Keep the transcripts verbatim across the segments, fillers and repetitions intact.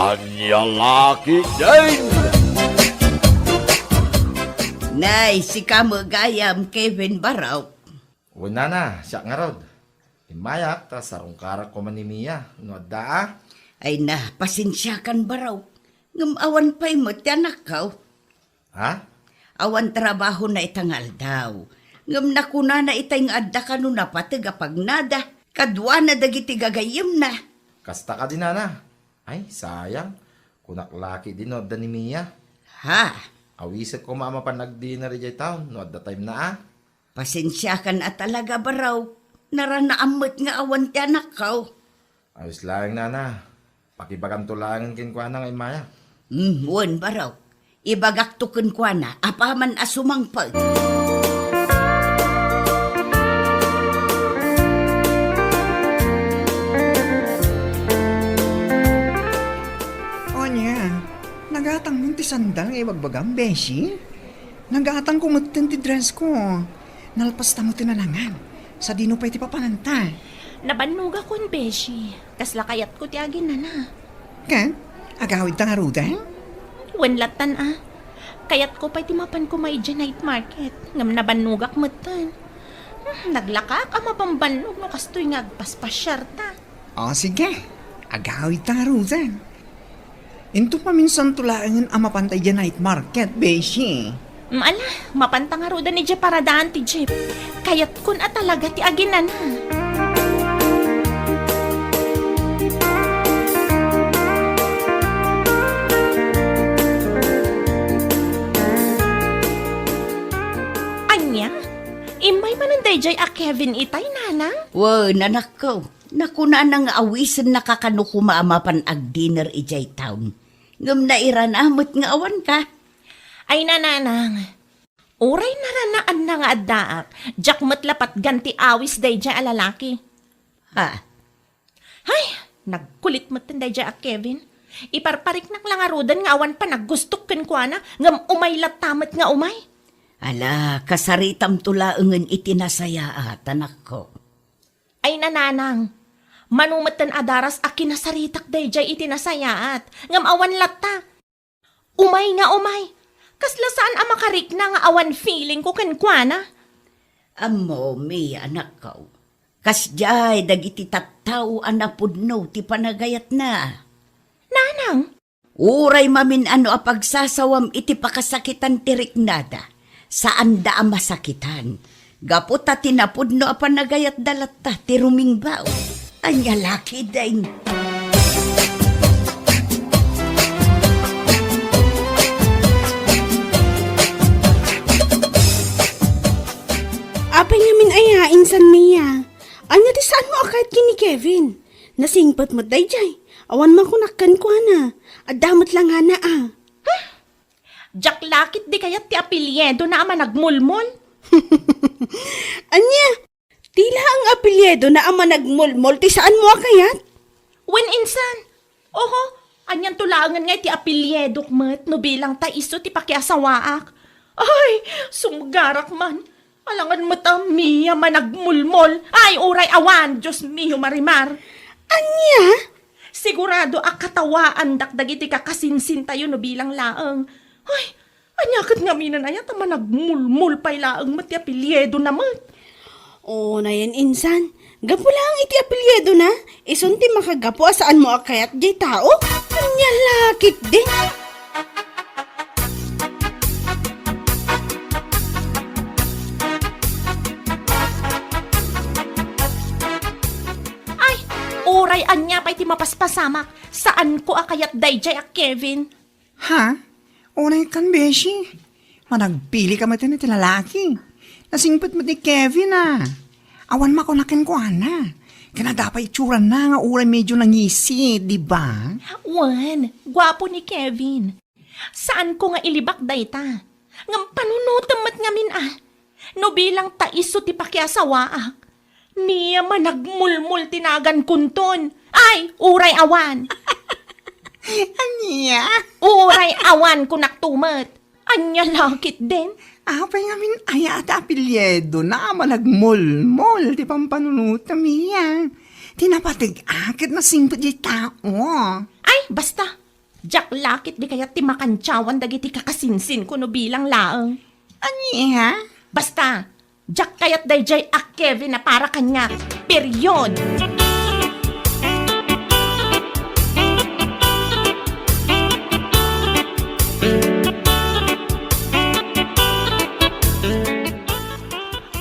Ania la ketdin? Nay, sika met gayam, Kevin Barok. Wen, nana, siak ngarud. Immayak ta sarungkarak koma ni Mia no adda a. Ay na, pasensiakan, Barok. Ngem awan pay met ti anakko. Ha? Awan trabahona ita nga aldaw. Ngem nakunana itay nga adda kano napateg a pagnada kaduana dagiti gagayyemna. Kasta kadi, nana? Ay, sayang. Kunak la ketdi no adda ni Mia. Ha? Awisek koma a mapan agdinner idiay town no adda time na a. Pasensiakan a talaga, Barok. Naranaam met nga awan ti anakko. Ayos laeng, nana. Pakibaganto laengen kenkuana nga immayak. Hmm, wen, Barok. Ibagakto kenkuana apaman a sumangpet. Ania, nagatangmon ti sandal nga ibagbagam, Beshi? Nagatangko metten ti dress ko. Nalpasta metten a nangan. Sadino pay ti papananta? Nabannogakon, Beshi. Kasla kayatko ti aginana. Ket, agawidta ngaruden? Wen lattan a. Kayatko pay ti mapan koma idiay night market. Ngem nabannogak metten. Hmm, naglakaak a mabambannog no kastoy nga agpaspasiarta. O, sige. Agawidta ngaruden. Inton maminsanto laengen a mapanta idiay night market, Beshi. Mm, ala, mapanta ngaruden idiay paradaan ti jeep. Kayatkon a talaga ti aginana. Ania? Immay manen daydiay a Kevin itay, nanang? Wen, anakko. Nakunana nga awisennaka kano koma a mapan agdinner idiay town. Ngem nairana met nga awanka. Ay, nanang, uray naranaanna nga addaak, diak met la patgan ti awis daydiay a lalaki. Ha? Hay, nagkulit metten daydiay a Kevin. Iparpariknak la ngaruden nga awan panagustok kenkuana, ngem umay latta met nga umay. Ala, kasaritamto laengen iti nasayaat, anakko. Ay, nanang, mano metten a daras a kinasaritak daydiay iti nasayaat, ngem awan latta. Umay nga umay. Kasla saan a makarikna nga awan feeling ko kenkuana. Ammo, Mia, anakko, kasdiay dagiti tattao a napudno ti panagayatna. Nanang? Uray mamin-ano a pagsasawam iti pakasakitan ti riknada, saanda a masakitan. Gapu ta ti napudno a panagayatda latta ti rumingbaw. Ania la ketdin? Apay ngamin aya, insan Mia? Ania ti saanmo a kayat ken ni Kevin? Nasingpet met daydiay. Awan makunak kenkuana. Adda met la ngana a. Diak la ketdi kayat ti apelyedona a Managmulmol. Ania? Ti laeng apelyedona a Managmulmol ti saanmo a kayat? Wen, insan. Oho, anianto laengen nga iti apelyedok met no bilang ta isu ti pakiasawaak? Ay, sumgarak man. Alangan met a Mia Managmulmol. Ay, uray awan, Dios mio, Marimar. Ania? Sigurado a katawaandak dagiti kakasinsintayo no bilang laeng. Ay, ania ket ngamin aya ta Managmulmol pay laeng met ti apelyedona met? Unayen, insan, gapu laeng iti apelyedona, isun ti makagapu a saanmo a kayat diay tao? Ania la ketdin? Ay, uray ania pay ti mapaspasamak, saanko a kayat daydiay a Kevin. Ha? Unaykan, beshi. Managpilika met iti lalaki. Nasingpet met ni Kevin a. Awan makunak kenkuana. Ken adda pay itsuranna nga uray medio nangisit, di ba? Wen, guapo ni Kevin. Saanko nga ilibak dayta. Ngem panunotem met ngamin a. No bilang ta isu ti pakiasawaak, Mia Managmulmol ti nagankonton. Ay, uray awan. Ania? Uray awan, kunak tumet. Ania la ketdin? Apay ngamin aya ti apelyedona a Managmulmol ti pampanunotem, Mia? Ti napateg-ak ket nasingpet diay tao. Ay, basta. Diak la ketdi kayat ti makantiawan dagiti kakasinsinko no bilang laeng. Ania? Basta, diak kayat daydiay a Kevin a para kaniak. Period!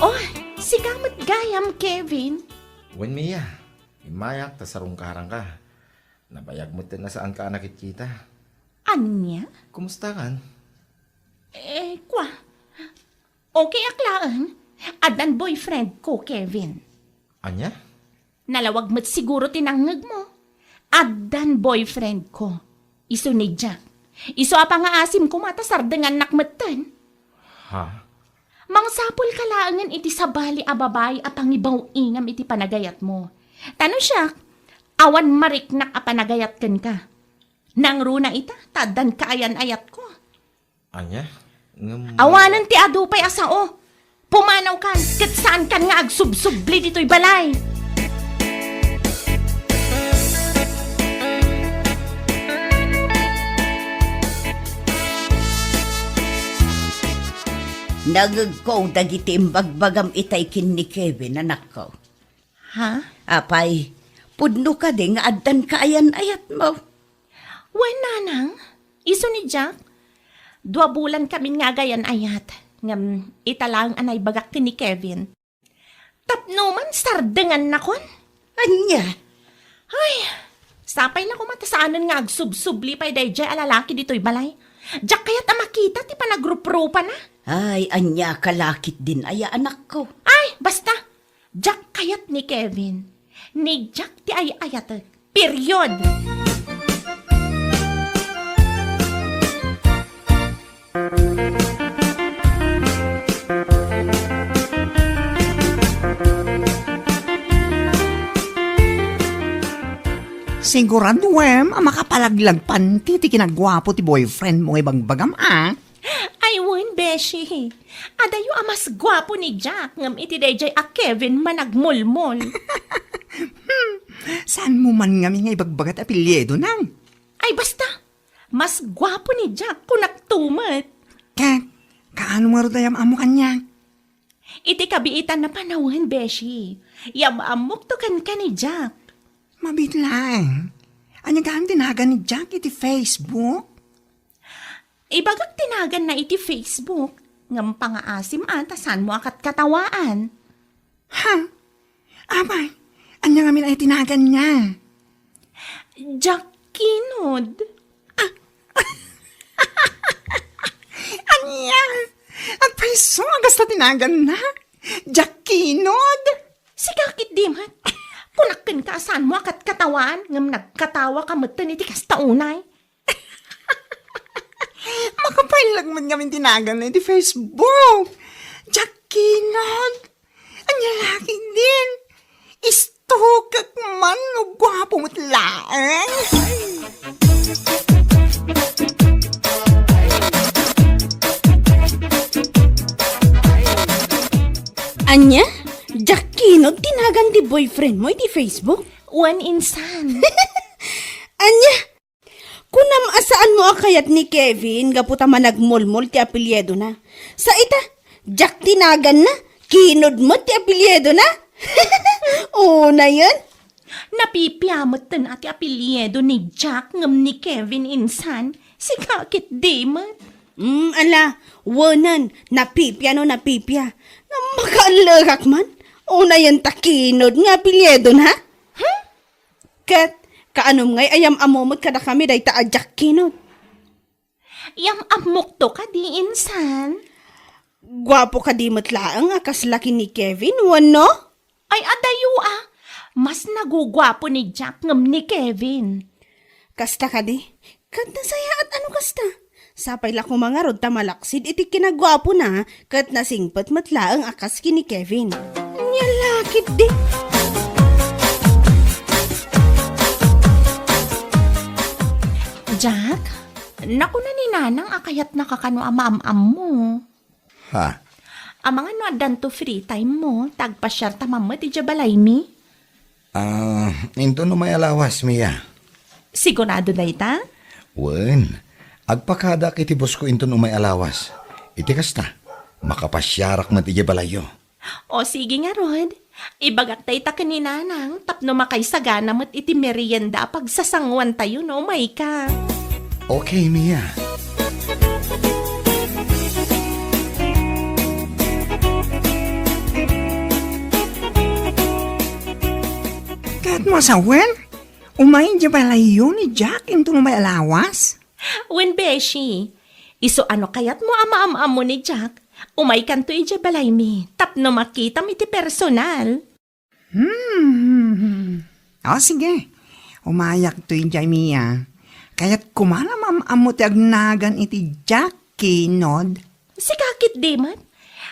Oh, sika met gayam, Kevin. Wen, Mia, immayak ta sarungkarangka. Nabayag met a saanka a nakitkita. Ania? Kumustakan? Eh, kwa. Okay ak laeng. Addan boyfriendko, Kevin. Ania? Nalawag met siguro ti nangngegmo. Addan boyfriendko. Isu ni Jack. Isu a pangaasim koma ta sardengannak metten. Ha? Mangsapulka laengen iti sabali a babai a pangibaw-ingam iti panagayatmo. Ta no siak, awan mariknak a panagayat kenka. Nangruna ita, ta addan kaayan-ayatko. Ania? Ngem awanen ti adu pay a sao. Pumanawkan, ket saankan nga agsubsubli ditoy balay. Nangngegko dagiti imbagbagam itay ken ni Kevin, anakko. Ha? Apay, pudno kadi nga addan kaayan-ayatmo? Wen, nanang, isu ni Jack. Dua bulan kamin nga agayan-ayat, ngem ita laeng a naibagak ken ni Kevin. Tapno man sardengannakon. Ania? Ay, sapay la koma ta saanen nga agsubsubli pay daydiay a lalaki ditoy balay. Diak kayat a makita ti panagruprupana. Ay, ania ka la ketdin aya, anakko? Ay, basta. Diak kayat ni Kevin. Ni Jack ti ay-ayatek. Period! Siguraduem a makapalaglag panti ti kinaguapo ti boyfriendmo nga ibagbagam, a? Ay, wen, beshi. Adayo a mas guapo ni Jack ngem iti daydiay a Kevin managmulmol. Saanmo man ngamin nga ibagbaga ti apelyido na? Ay, basta. Mas guapo ni Jack, kunakto met. Ket, kaano ngarud a yam-ammo kaniak? Iti kabiitan a panawen, beshi. Yam-ammokto kenka ni Jack. Mabiit laeng. Ania gayam ti nagan ni Jack iti Facebook? Ibagak ti naganna iti Facebook, ngem pangaasim a ta saanmo a katkatawaan. Ha? Apay, ania ngamin a itinagan niya? Jack Kinod. Ah. Ania? Apay, isu a kasta tinaganna? Jack Kinod? Sika ketdi met. Kunak kenka a saanmo a katkatawaan, ngem nagkatawa ka metten iti kasta unay. Makapallag met ngamin tinaganna iti Facebook. Jack Kinod. Ania la ketdin? Istukek man no guapo met laeng. Ania? Jack Kinod ti nagan ti boyfriendmo iti Facebook? Wen, insan. Ania? Kunam a saanmo a kayat ni Kevin gapu ta managmulmol ti apelyidona. Sa ita, Jack ti naganna, Kinod met ti apelyidona. Unayen. Napipia metten a ti apelyido ni Jack ngem ni Kevin insan, sika ketdi met. Mm, ala, wenen, napipia no napipia. Makaallekak man. Unayen ta Kinod nga apelyidona. Hmm? Ket, kaanom ngay a yam-ammo met kadakami dayta a Jack Kinod? Yam-ammokto kadi, insan? Guapo kadi met laeng a kasla ken ni Kevin, wenno? Ay, adayo a. Mas naguguapo ni Jack ngem ni Kevin. Kasta kadi? Ket nasayaat a no kasta. Sapay la koma ngarud ta malaksid iti kinaguapona, ket nasingpet met laeng a kas ken ni Kevin. Nia la ketdi. Jack, nakuna ni Nanang a kayatnaka kano a maam-ammo. Ha? Amangan no addanto free time mo, ta agpasiarta man met idiay balaymi. Ah, intono may a lawas, Mia? Sigurado dayta? Wen, agpakadak iti busko inton umay a lawas. Iti kasta, makapasiarak met idiay balayyo. O, sige ngarud. Ibagak dayta ken ni Nanang tapno makaisagana met iti merienda a pagsasanguantayo no umayka. Okay, Mia. Ket mo sawen, umay idiay balayyo ni Jack inton umay a lawas? Wen, beshi. Isu a no kayatmo a maam-ammo ni Jack, umaykanto idiay balaymi tapno makitam iti personal. Hmm. O, sige. Umayakto idiay, Mia. Kayatko man a maam-ammo ti agnagan iti Jack Kinod. Sika ketdi met.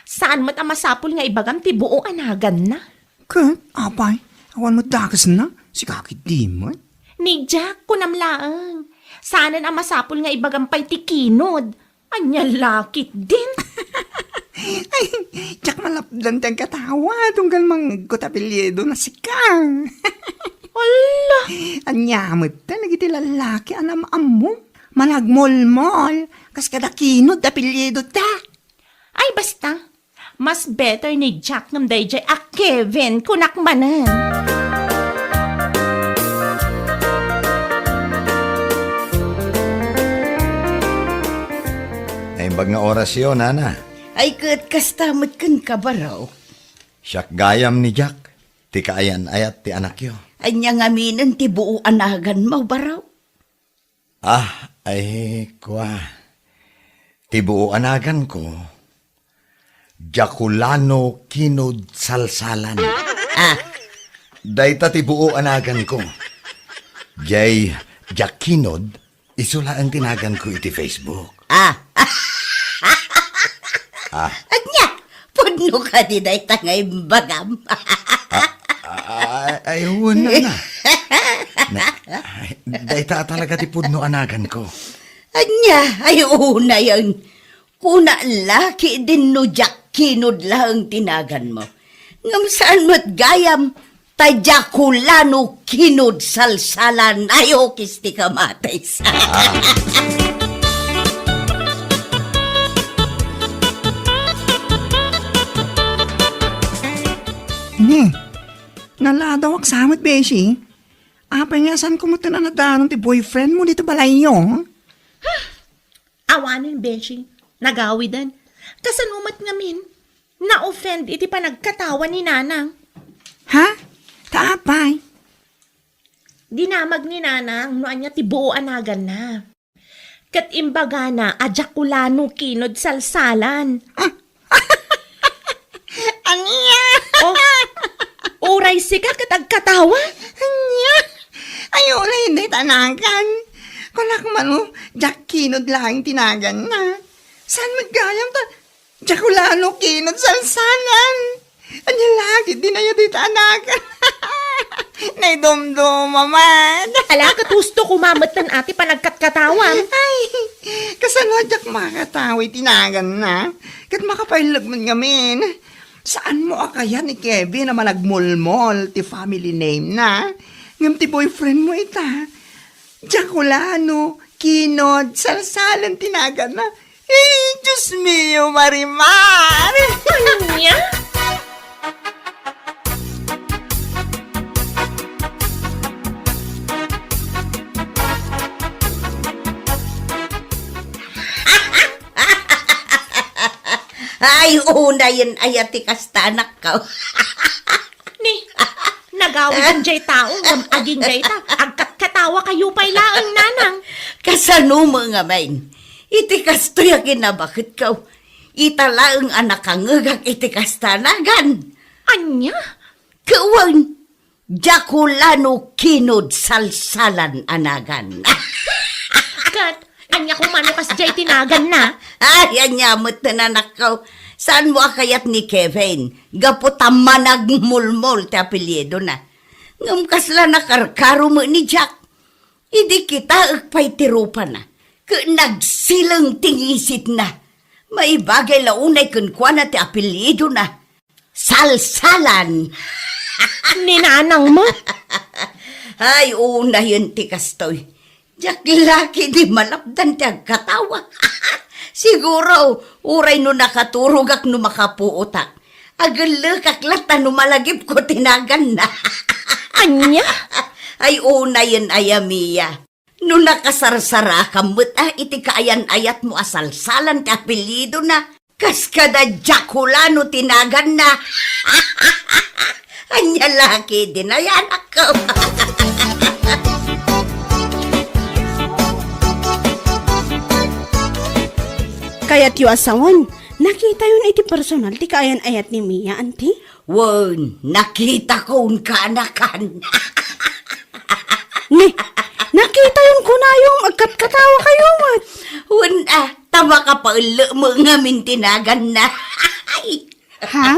Saan met a masapul nga ibagam ti buo a naganna. Ket, apay, awan met dakesna. Sika ketdi met. Ni Jack, kunam laeng. Saanen a masapul nga ibagam pay ti Kinod. Ania la ketdin? Ay, diak malapdan ti agkatawa, tunggal mangngegko ti apelyido na sika. Ala! Ania met ta dagiti lallaki a naam-ammom? Managmolmol, kas kada Kinod ti apelyido ta. Ay, basta. Mas better ni Jack ngem daydiay a Kevin, kunak manen. Naimbag nga orasyo, Nana. Ay, ket kasta met kenka, Barok. Siak gayam ni Jack, ti kaayan-ayat ti anakyo. Ania ngaminen ti buo a naganmo, Barok? Ah, ay, kua. Ti buo a naganko, Jakulano Kinod Salsalan. Ah. Dayta ti buo a naganko. Jay Jack Kinod, isu laeng ti naganko iti Facebook. Ah. Ah. Ania? Pudno kadi dayta nga imbagam? Ah, ah, ay, wen, Nana. Na, ay, dayta talaga ti pudno a naganko. Ania? Ay, unayen. Kuna la ketdin no Jack Kinod laeng ti naganmo. Ngem saan met gayam, ta Jakulano Kinod Salsalan, ay, okis ti kamatis. Ni, naladawak sa met, beshi. Apay nga saanko met a nadanon ti boyfriend mo dita balayyo? Awanen, beshi. Nagawiden. Kasano met ngamin? Na-offend iti panagkatawa ni Nanang. Ha? Ta apay? Dinamag ni Nanang no ania ti buo a naganna. Ket imbagana a Jakulano Kinod Salsalan. Ah. Ania? Oh, uray sika ket agkatawa? Ania? Ay, uray dayta nagan. Kunak mano, Jack Kinod laeng ti naganna. Saan met gayam ta Jakulano Kinod Salsalan. Ania la ketdin aya dayta a nagan? Naidumduma man. Ala, ket husto koma met ti panagkatkatawam. Ay, kasano a diak makatawa iti naganna? Ket makapailleg met ngamin. Saanmo a kayat ni Kevin a managmolmol ti family name na? Ngem ti boyfriend mo ita, Jakulano Kinod Salsalan ti naganna. Eh, Diyos mio, Marimar! Ania? Ay, unayen aya ti kasta, anakko. Ni, nagawid jay tao, ngem agingga ita, agkatkatawa kayo pay laeng, Nanang. Kasano met ngamin? Iti kastoy a kinabaketko, ita laeng a nakangngegak iti kasta a nagan. Ania? Ket wen, Jakulano Kinod Salsalan a nagan. Ket, ania koma no kasdiay ti naganna? Ay, ania met, anakko. Saanmo a kayat ni Kevin, gapu ta managmolmol ti apelyidona. Ngem kasla nakarkaro met ni Jack. Idi kitaek pay ti rupana, ket nagsileng ti ngisitna. Maibagay la unay kenkuana ti apelyidona. Salsalan. Ni Nanang met? Ay, unayen ti kastoy. Diak la ketdi malapdan ti agkatawak. Siguro, uray no nakaturogak no makapuotak, agellekak latta no malagipko ti naganna. Ania? Ay, unayen aya, Mia. No nakasarsarakam met a iti kaayan-ayatmo a salsalan ti apelyidona, kas kada Jakulano ti naganna. Ania la ketdi, anakko. Kayatyo a sawen, nakitayon iti personal ti kaayan-ayat ni Mia, anti? Wen, nakitakon kanakan. Ne, nakitayon kunayom, agkatkatawakayo met. Wen, a, ta makapaellek met ngamin ti naganna. Ha?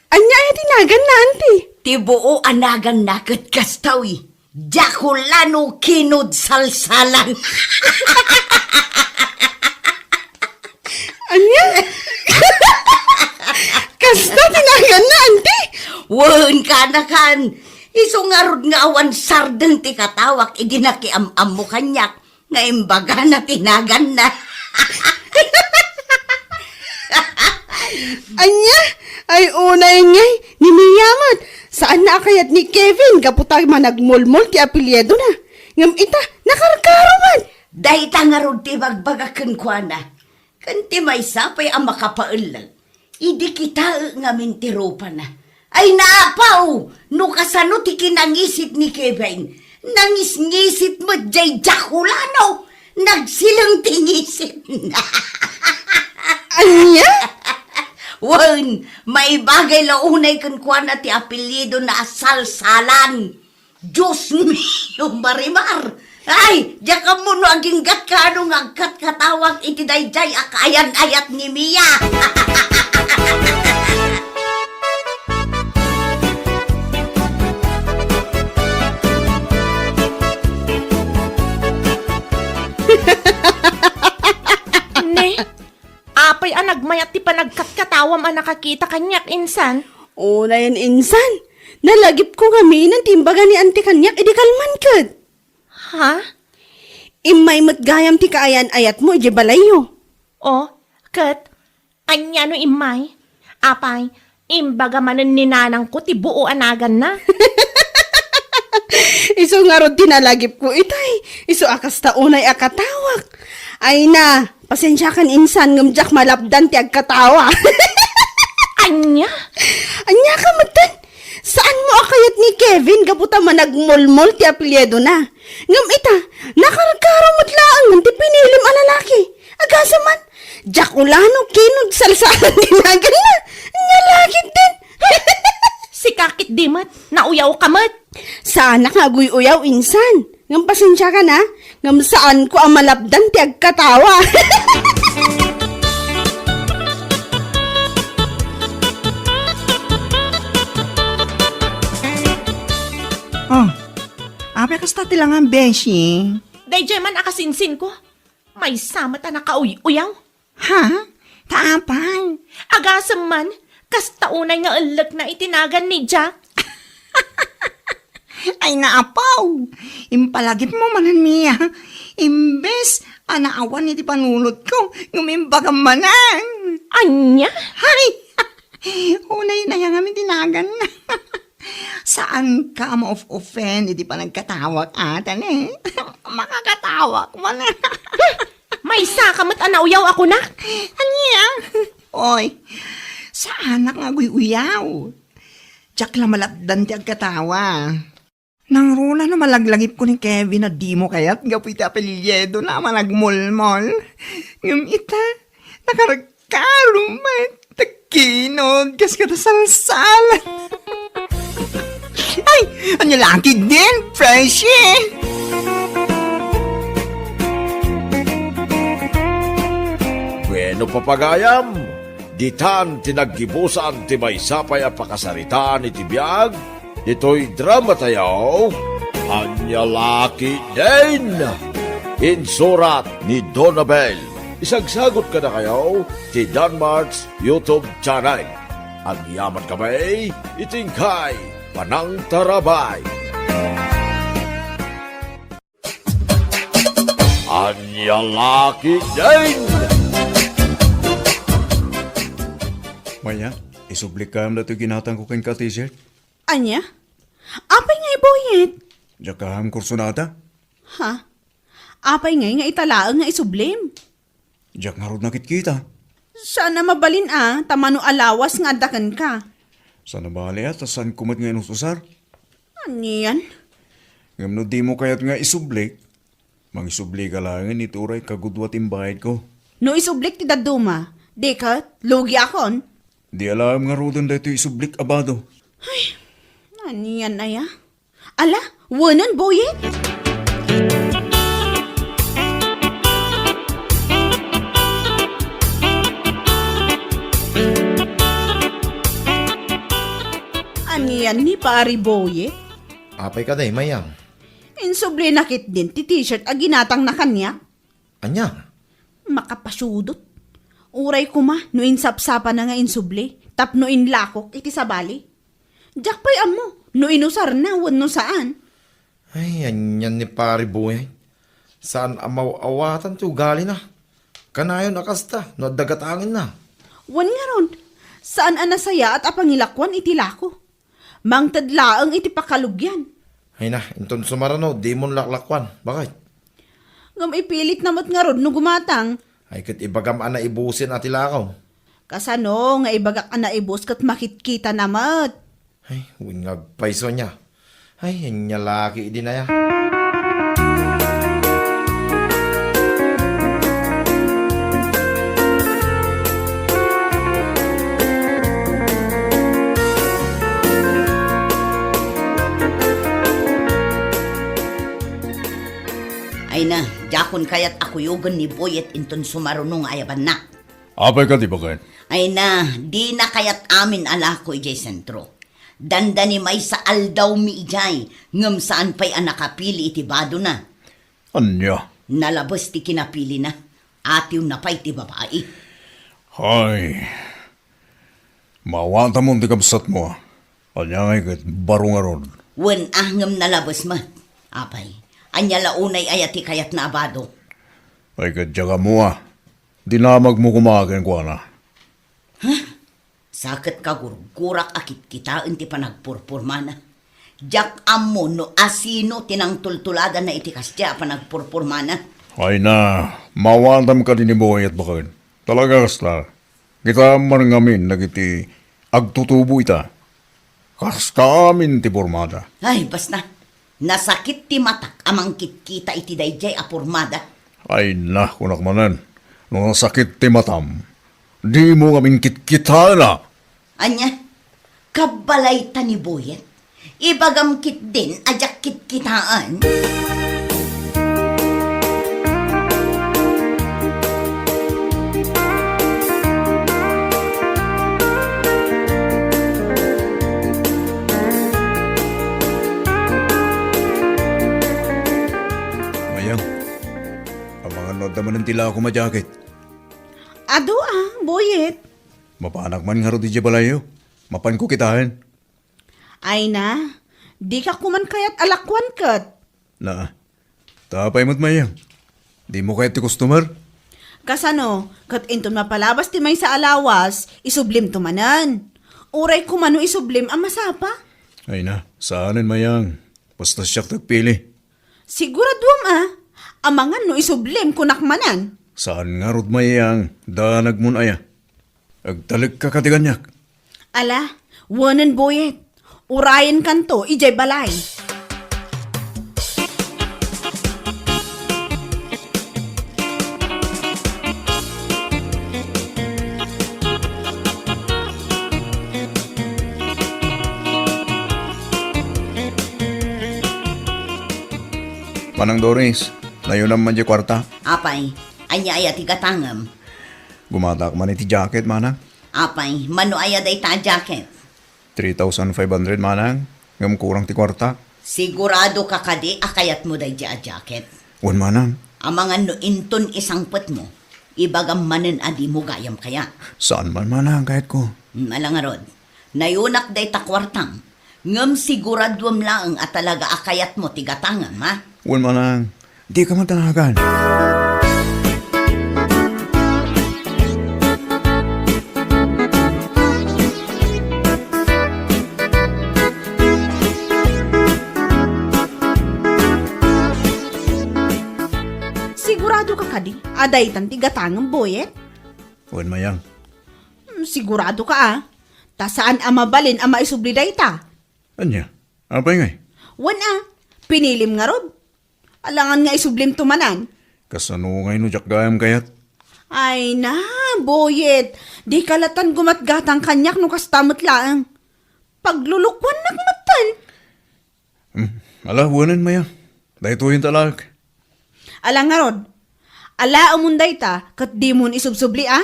Ania aya ti naganna, anti? Ti buo a naganna ket kasta, uy. Jakulano kinod salsalan. Ania? Kasta ti naganna, anti? Wen, kanakan. Isu ngarud nga awan sardeng ti katawak idi nakiam-ammo kaniak nga imbagana ti naganna. Ania? Ay, unay ngay, ni Mia met. Saanna a kayat ni Kevin gapu ta managmulmol ti apelyidona. Ngem ita, nakarkaro met. Dayta ngarud ti ibagbagak kenkuana. Ken ti maysa pay a makapaellek, idi kitaek ngamin ti rupana. Ay, naapaw! No kasano ti kinangisit ni Kevin, nangisngisit met jay Jakulano. Nagsileng ti ngisit. Ania? Wen, maibagay la unay kenkuana ti apelyidona a Salsalan. Dios mio, Marimar! Ay, diak ammo no aginggatka no nga agkatkatawak iti daydiay a kaayan-ayat ni Mia. Ne, apay a nagmayat ti panagkatkatawam a nakakita kaniak, insan? Unayen, insan. Nalagipko ngamin ti imbaga ni Auntie kaniak idi kalman ket. Ha? Immay met gayam ti kaayan-ayatmo idiay balayyo. O, ket ania no immay? Apay, imbaga manen ni nanangko ti buo a naganna. Isu ngarud ti nalagipko itay. Isu a kasta unay a katawak. Ay na, pasensiakan insan ngem diak malapdan ti agkatawa. Ania? Ania ka metten? Saanmo a kayat ni Kevin gapu ta managmulmol ti apelyidona? Ngem ita, nakarkaro met laeng ti pinilim a lalaki. Agasem man, Jakulano kinod Salsalan ti naganna. Ania la ketdin? Sika ketdi met, nauyaw ka met. Saanak nga aguy-uyaw, insan. Ngem pasensiakan, a. Ngem saanko a malapdan ti agkatawa. Oh, apay kasta ti langan, beshi? Daydiay man a kasinsinko. Maysa met a nakauy-uyaw. Ha? Ta apay? Agasem man, kasta unay nga ellekna iti nagan ni Jack. Ay, naapaw! Impalagipmo manen, Mia. Imbes a naawan iti panunotko, ngem imbagam manen. Ania? Hay! Unay na yan ngamin ti nagan. Saanka a ma-off-offend iti panagkatawak, atan, eh? Makakatawak man. Maysa ka met a nauyaw a kunak. Ania? Oy, saanak nga aguy-uyaw. Diak la malapdan ti agkatawa. Nangruna no malaglagipko ni Kevin a dimo kayat gapu iti apelyidona a managmulmol. Ngem ita, nakarkaro met. Kinod, kas kada Salsalan. Ay, ania la ketdin, Freshy? Bueno, papagayam, ditan ti naggibusan ti maysa pay a pakasaritaan iti biag. Ditoy drama tayo, Ania la ketdin? Insurat ni Donabel. Isagsagot kadakayo ti Danmart's YouTube channel. Agyaman kami iti inkay panangtarabay. Ania la ketdin? Maya, isublik kam datoy ginatangko kenka, T-shirt. Ania? Apay nga ibuyit? Diak kam kursunada. Ha? Apay ngay nga ita laeng nga isublim? Diak ngarud nakitkita. Saan a mabalin a, ta mano a lawas nga adda kenka? Saan a bali a, ta saanko met nga inus-usar. Anian? Ngem no dimo kayat nga isublik, mangisubli ka laengen iti uray kagudua ti imbayadko. No isublik ti dadduma, di ket lugiakon? Di alaem ngaruden daytoy isublik a bado. Ay, anian aya? Ala, wenen, Boyet? Anian ni Pari Boyet? Apay kadi, Mayang? Insublina ketdin ti T-shirt a ginatangna kaniak. Ania? Makapasudot. Uray koma no insapsapana nga insubli tapno inlakok iti sabali. Diak pay ammo no inusarna wenno saan. Ay, anian ni Pari Boyet. Saan a maw-awatan ti ugalina. Kanayon a kasta no adda gatangenna. Wen ngarud, saan a nasayaat a pangilakuan iti lako. Mangted laeng iti pakalugian. Ay na, inton sumarano, dimon laklakuan. Bakit? Ngem ipilitna met ngarud no gumatang. Ay ket ibagam a naibusen a ti lakaw. Kasano nga ibagak a naibus ket makitkitana met? Ay, wen nga agpayso nia. Ay, ania la ketdin aya. Ay na, diakon kayat a kuyogen ni Boyet inton sumaruno nga ayabanna. Apay kadi, baket? Ay na, dina kayat amin a lako idiay sentro. Dandani maysa aldawmi idiay, ngem saan pay a nakapili iti badona. Ania? Nalabes ti kinapilina. Atiwna pay ti babai. Hay. Maawatamon ti kabsatmo. Ania ngay ket baro ngarud? Wen a, ngem nalabes met. Apay, ania la unay aya ti kayatna a bado? Ay ket diak ammo a. Dinamagmo koma kenkuana. Huh? Sa ket kagurgurak a kitkitaen ti panagpurpurmana. Diak ammo no asino ti nangtultuladanna iti kasdiay a panagpurpurmana. Ay na, maawatam kadi ni Boyet baket. Talaga kasta. Kitaem man ngamin dagiti agtutubo ita. Kasta amin ti purmada. Ay, basta. Nasakit ti matak a mangkitkita iti daydiay a purmada. Ay na, kunak manen, no nasakit ti matam, dimo ngamin kitkitaenna. Ania? Kabbalayta ni Boyet? Ibagam ketdin a diak kitkitaen. Mayang, amangan no adda manen ti lakom a jacket. Adu a, Boyet. Mapanak man ngarud idiay balayyo. Mapanko kitaen. Ay na, dika koman kayat a lakuan ket. Na, ta apay met, Mayang? Dimo kayat ti customer? Kasano, ket inton mapalabas ti maysa a lawas, isublimto manen. Uray koma no isublim a masapa. Ay na, saanen, Mayang. Basta siak ti agpili. Siguraduam a, amangan no isublim kunak manen. Saan ngarud, Mayang, danagmon aya. Agtalekka kadi kaniak. Ala, wenen Boyet. Urayenkanto idiay balay. Manang Doris, nayonam man diay kuarta? Apay, ania aya ti gatangem? Gumatak man iti jacket, manang. Apay, mano aya dayta a jacket? Three thousand five hundred, manang. Ngem kurang ti kuarta. Sigurado ka kadi a kayatmo daydiay a jacket? Wen, manang. Amangan no inton isangpetmo, ibagam manen a dimo gayam kayat. Saan man, manang, kayatko. Hmm, ala ngarud. Nayonak dayta kuartam. Ngem siguraduem laeng a talaga a kayatmo ti gatangem, ha? Wen, manang. Dika man danagan. Sigurado ka kadi a daytan ti gatangem, Boyet? Wen, Mayang. Hmm, sigurado ka, a? Ta saan a mabalin a maisubli dayta. Ania? Apay ngay? Wen a, pinilim ngarud. Alangan nga isublim to manan. Kasano ngay no diak gayam kayat? Ay na, Boyet. Di ka latan gumatgatang kaniak no kasta met laeng. Paglulukuannak metten. Hmm, ala, wenen, Maya. Daytoyen talaek. Ala ngarud, alaemon dayta ket dimon isubsubli, a?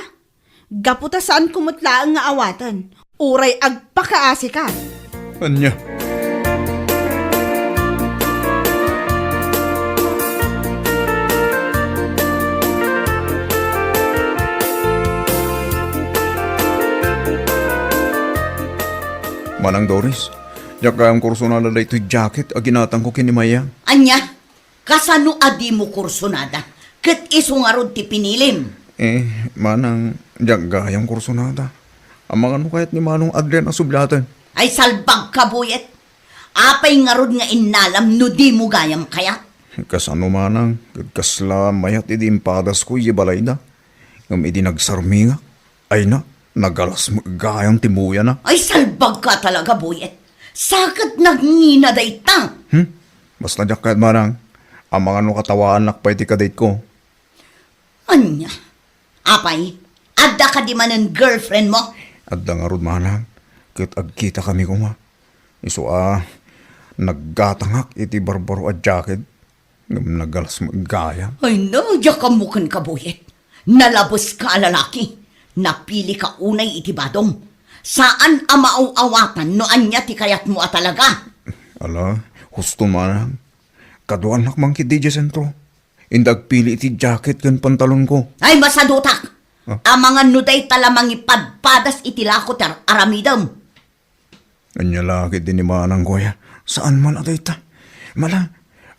Gapu ta saanko met laeng nga awaten, uray agpakaasika. Ania? Manang Doris, diak gayam kursonada daytoy jacket a ginatangko ken ni Maya. Ania? Kasano a dimo kursonada ket isu ngarud ti pinilim? Eh, manang, diak gayam kursonada. Amangan no kayat ni Manong Adrian a subliaten? Ay, salbagka, Boyet. Apay ngarud nga innalam no dimo gayam kayat? Kasano, manang, ket kasla mayat idi impadasko idiay balayda. Ngem idi nagsarmingak, ay na, nagalas met gayam ti muyana. Ay, salbagka talaga, Boyet. Saket nagngina dayta. Hmm? Basta diak kayat, manang. Amangan no katawaannak pay ti kadate-ko. Ania? Apay, adda kadi manen girlfriend mo? Adda ngarud, manang. Ket agkitakami koma. Isu a, naggatangak iti barbaro a jacket. Ngem nagalas met gayam. Ay na, diak ammo kenka, Boyet. Nalabeska a lalaki. Napilika unay iti badom. Saan a maaw-awatan no ania ti kayatmo a talaga. Ala, husto, manang. Kaduanak man ketdi idiay sentro. Inda agpili iti jacket ken pantalonko. Ay, masadutak! Ah? Amangan no dayta la mangipadpadas iti lako ti ar-aramidem. Ania la ketdi ni manangko aya? Saan man a dayta? Mala,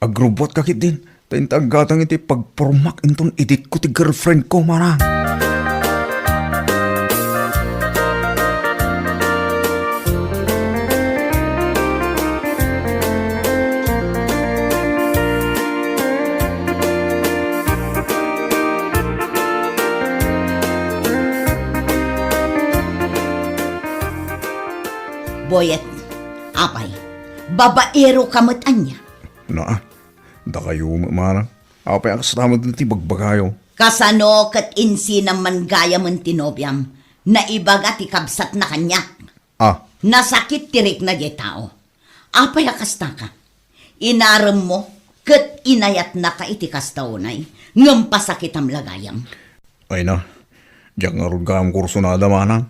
agrubbuatka ketdin, ta inta aggatang iti pagpurmak inton iditko ti girlfriendko, manang. Boyet, apay, babaero ka met ania? Naa, dakayo met manang. Apay a kasta met ti bagbagayo? Kasano ket insinam man gayamen ti nobiam? Naibaga ti kabsatna kaniak. Ah. Nasakit ti rikna diay tao. Apay a kastaka? Inaremmo ket inayatnaka iti kasta unay, ngem pasakitam la gayam. Ay na, diak ngarud gayam kursonada, manang.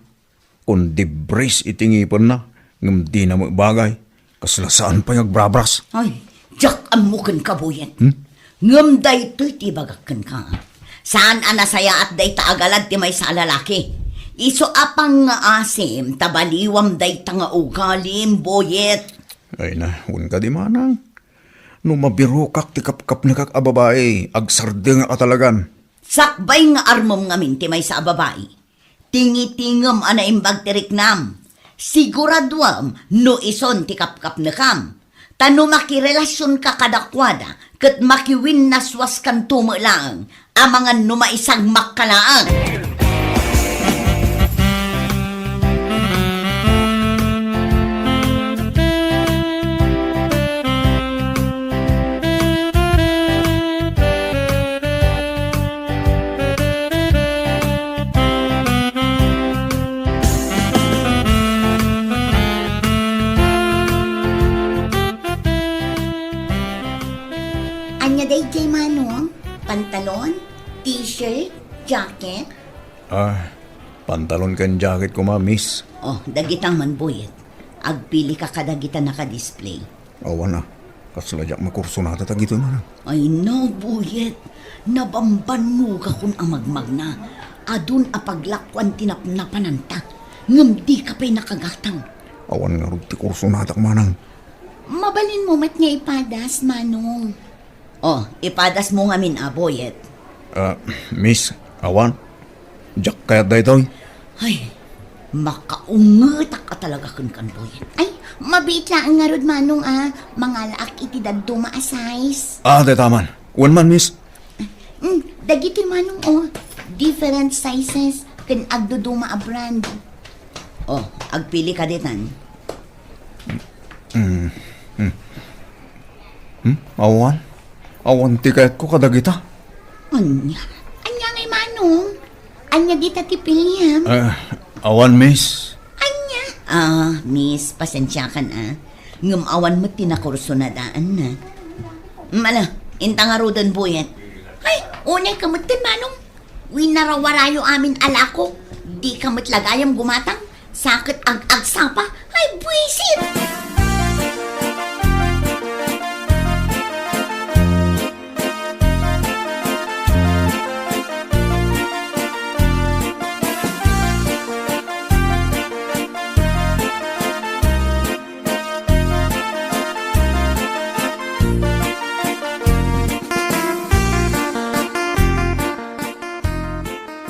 Kun dibris iti ngipenna, ngem dina met bagay. Kasla saan pay nga agbrabras. Ay, diak ammo kenka, Boyet. Hmm? Ngem daytoy ti ibagak kenka. Saan a nasayaat dayta a galad ti maysa a lalaki. Isu a pangngaasim ta baliwam dayta nga ugalim, Boyet. Ay na, wen kadi manang. No mabirokak ti kapkapnekak a babai, agsardengak a talagan. Sakbay nga armem ngamin ti maysa a babai. Tingitingem a naimbag ti riknam. Siguraduem no ison ti kapkapnekam. Ta no makirelasionka kadakuada ket makiwinnaswaskanto met laeng, amangan no maisagmakka laeng. Ania daydiay, Manong? Pantalon? T-shirt? Jacket? Ah, pantalon ken jacket koma, miss. Oh, dagita man, Boyet. Agpilika kadagita naka-display. Awan a. Kasla diak makursonada dagitoy, manang. Ay na, Boyet. Nabambannogakon a magmagna. Adun a paglakuan ti napnapananta. Ngem dika pay nakagatang. Awan ngarud ti kursonadak, manang. Mabalinmo met nga ipadas, Manong. Oh, ipadasmo ngamin a, Boyet. Ah, miss, awan. Diak kayat daytoy. Ay, makaungetak a talaga kenkan, Boyet. Ay, mabiit laeng ngarud, Manong, a. Mangalaak iti dadduma a size. Ah, dayta man. Wen man, miss. Mm, Dagiti manong, oh, different sizes ken agduduma a brand. Oh, agpili ka ditan. Mm. Hmm? Hmm? Awan? Awan ti kayatko kadagita. Ania? Ania ngay manong? Ania dita ti piliam? Ah, awan, miss. Ania? Ah, miss, pasensiakan, ah. Ngem awan met ti nakursunadaanna. Mala, inta ngaruden, Boyet. Ay, unay ka met ten, manong. Winarawarayo amin a lako. Di ka met la gayam gumatang. Sa ket ag-agsapa. Ay, buisit!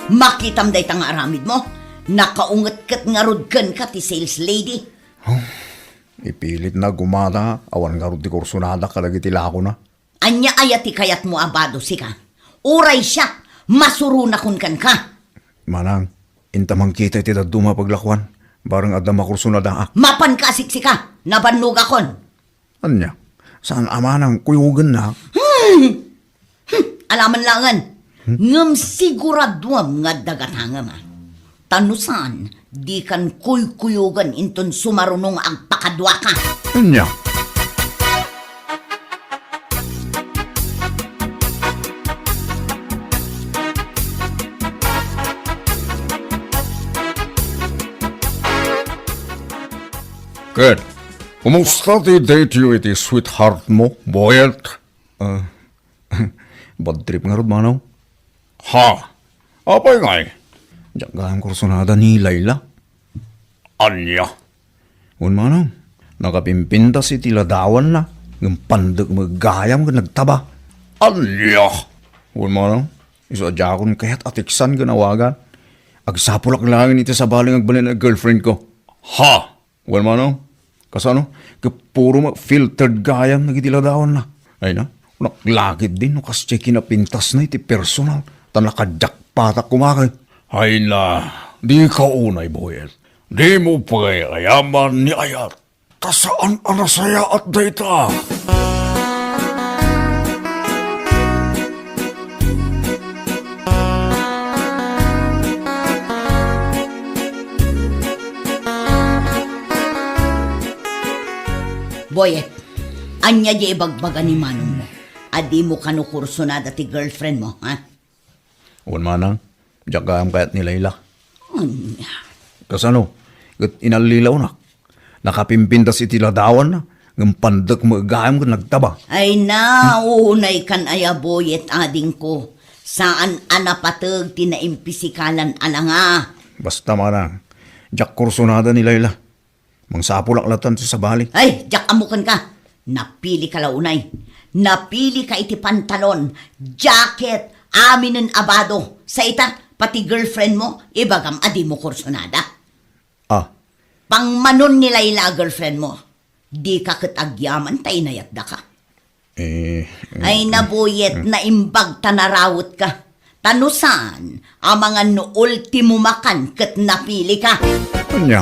Makitam dayta nga aramidmo? Nakaunget ket ngarud kenka ti sales lady. Oh, ipilitna gumata, awan ngarud ti kursunada kadagiti lakona. Ania aya ti kayatmo a bado, sika? Uray siak, masuronakon kenka. Manang, inta mankita iti dadduma a paglakuan, barang adda makursunadaak. Mapanka a siksika, nabannogakon. Ania? Saan a manang kuyogennak? Hmm. Hmm. Alaman laengen. Hmm? Ngem siguraduam nga adda gatangem, a. Ta no saan, dikan kuykuyogen inton sumaruno nga agpakaduaka. Ania? Ket, kumusta ti date-yo iti sweetheart mo, Boyet? Ah, bad trip ngarud, manong. Ha? Apay ngay? Diak gayam kursunada ni Laila. Ania? Wen, manong, nakapimpintas iti ladawanna, ngem pandek met gayam ken nagtaba. Ania? Wen, manong, isu a diakon kayat a teksan ken awagan. Agsapulak laeng iti sabali nga agbalin a girlfriend ko. Ha? Wen, manong, kasano? Ket puro met filtered gayam dagiti ladawanna. Ay na, naklakit din no kasdiay kinapintasna iti personal, ta nakajakpatak koma ket. Ay na, dika unay, Boyet. Dimo pay ayaman ni ayat. Ta saan a nasayaat dayta. Boyet, ania diay ibagbaga ni manongmo? A dimo kano kursunada ti girlfriendmo, ha? Wen, manang, diak gayam kayat ni Laila. Ania? Kasano? Ket inallilawnak. Nakapimpintas iti ladawanna, ngem pandek met gayam ken nagtaba. Ay na, unay kan aya, Boyet, adingko. Saan a napateg ti naimpisikalan a langa. Basta, manang, diak kursunada ni Laila. Mangsapulak latan ti sabali. Ay, diak ammo kenka. Napilika la unay. Napilika iti pantalon, jacket, aminen a bado. Sa ita, pati girlfriendmo, ibagam a dimo kursunada. Ah. Pangmanon ni Laila a girlfriendmo. Dika ket agyaman ta inayatdaka. Eh, eh, Ay, Boyet, eh. Naimbag ta narawetka. Ta no saan, amangan no ultimo makan ket napilika. Ania?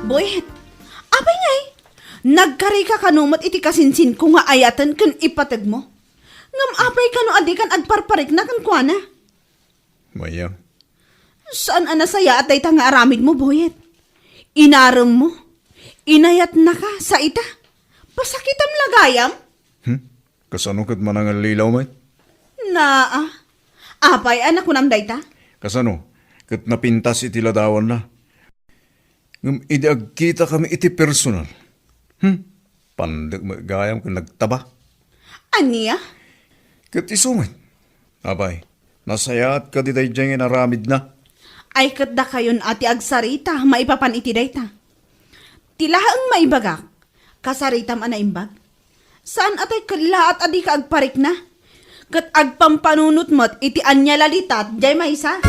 Boyet, apay ngay? Nagkarika kano met iti kasinsinko nga ayaten ken ipategmo? Ngem apay kano a dikan agparparikna kenkuana? Mayam. Saan a nasayaat dayta nga aramidmo, Boyet. Inaremmo. Inayatnaka, sa ita. Pasakitam la gayam? Hmm? Kasano ket manangallilaw met? Naa. Apay a nakunam dayta? Kasano? Ket napintas iti ladawanna. Ngem idi agkitakami iti personal, hmm, pandek met gayam ken nagtaba. Ania? Ket isu met. Apay, nasayaat kadi daydiay nga inaramidna? Ay, ket dakayon a ti agsarita maipapan iti dayta. Ti laeng maibagak, kasaritam a naimbag. Saan a tay kellaat a dika agparikna? Ket agpampanunot met iti ania lalitat diay maysa.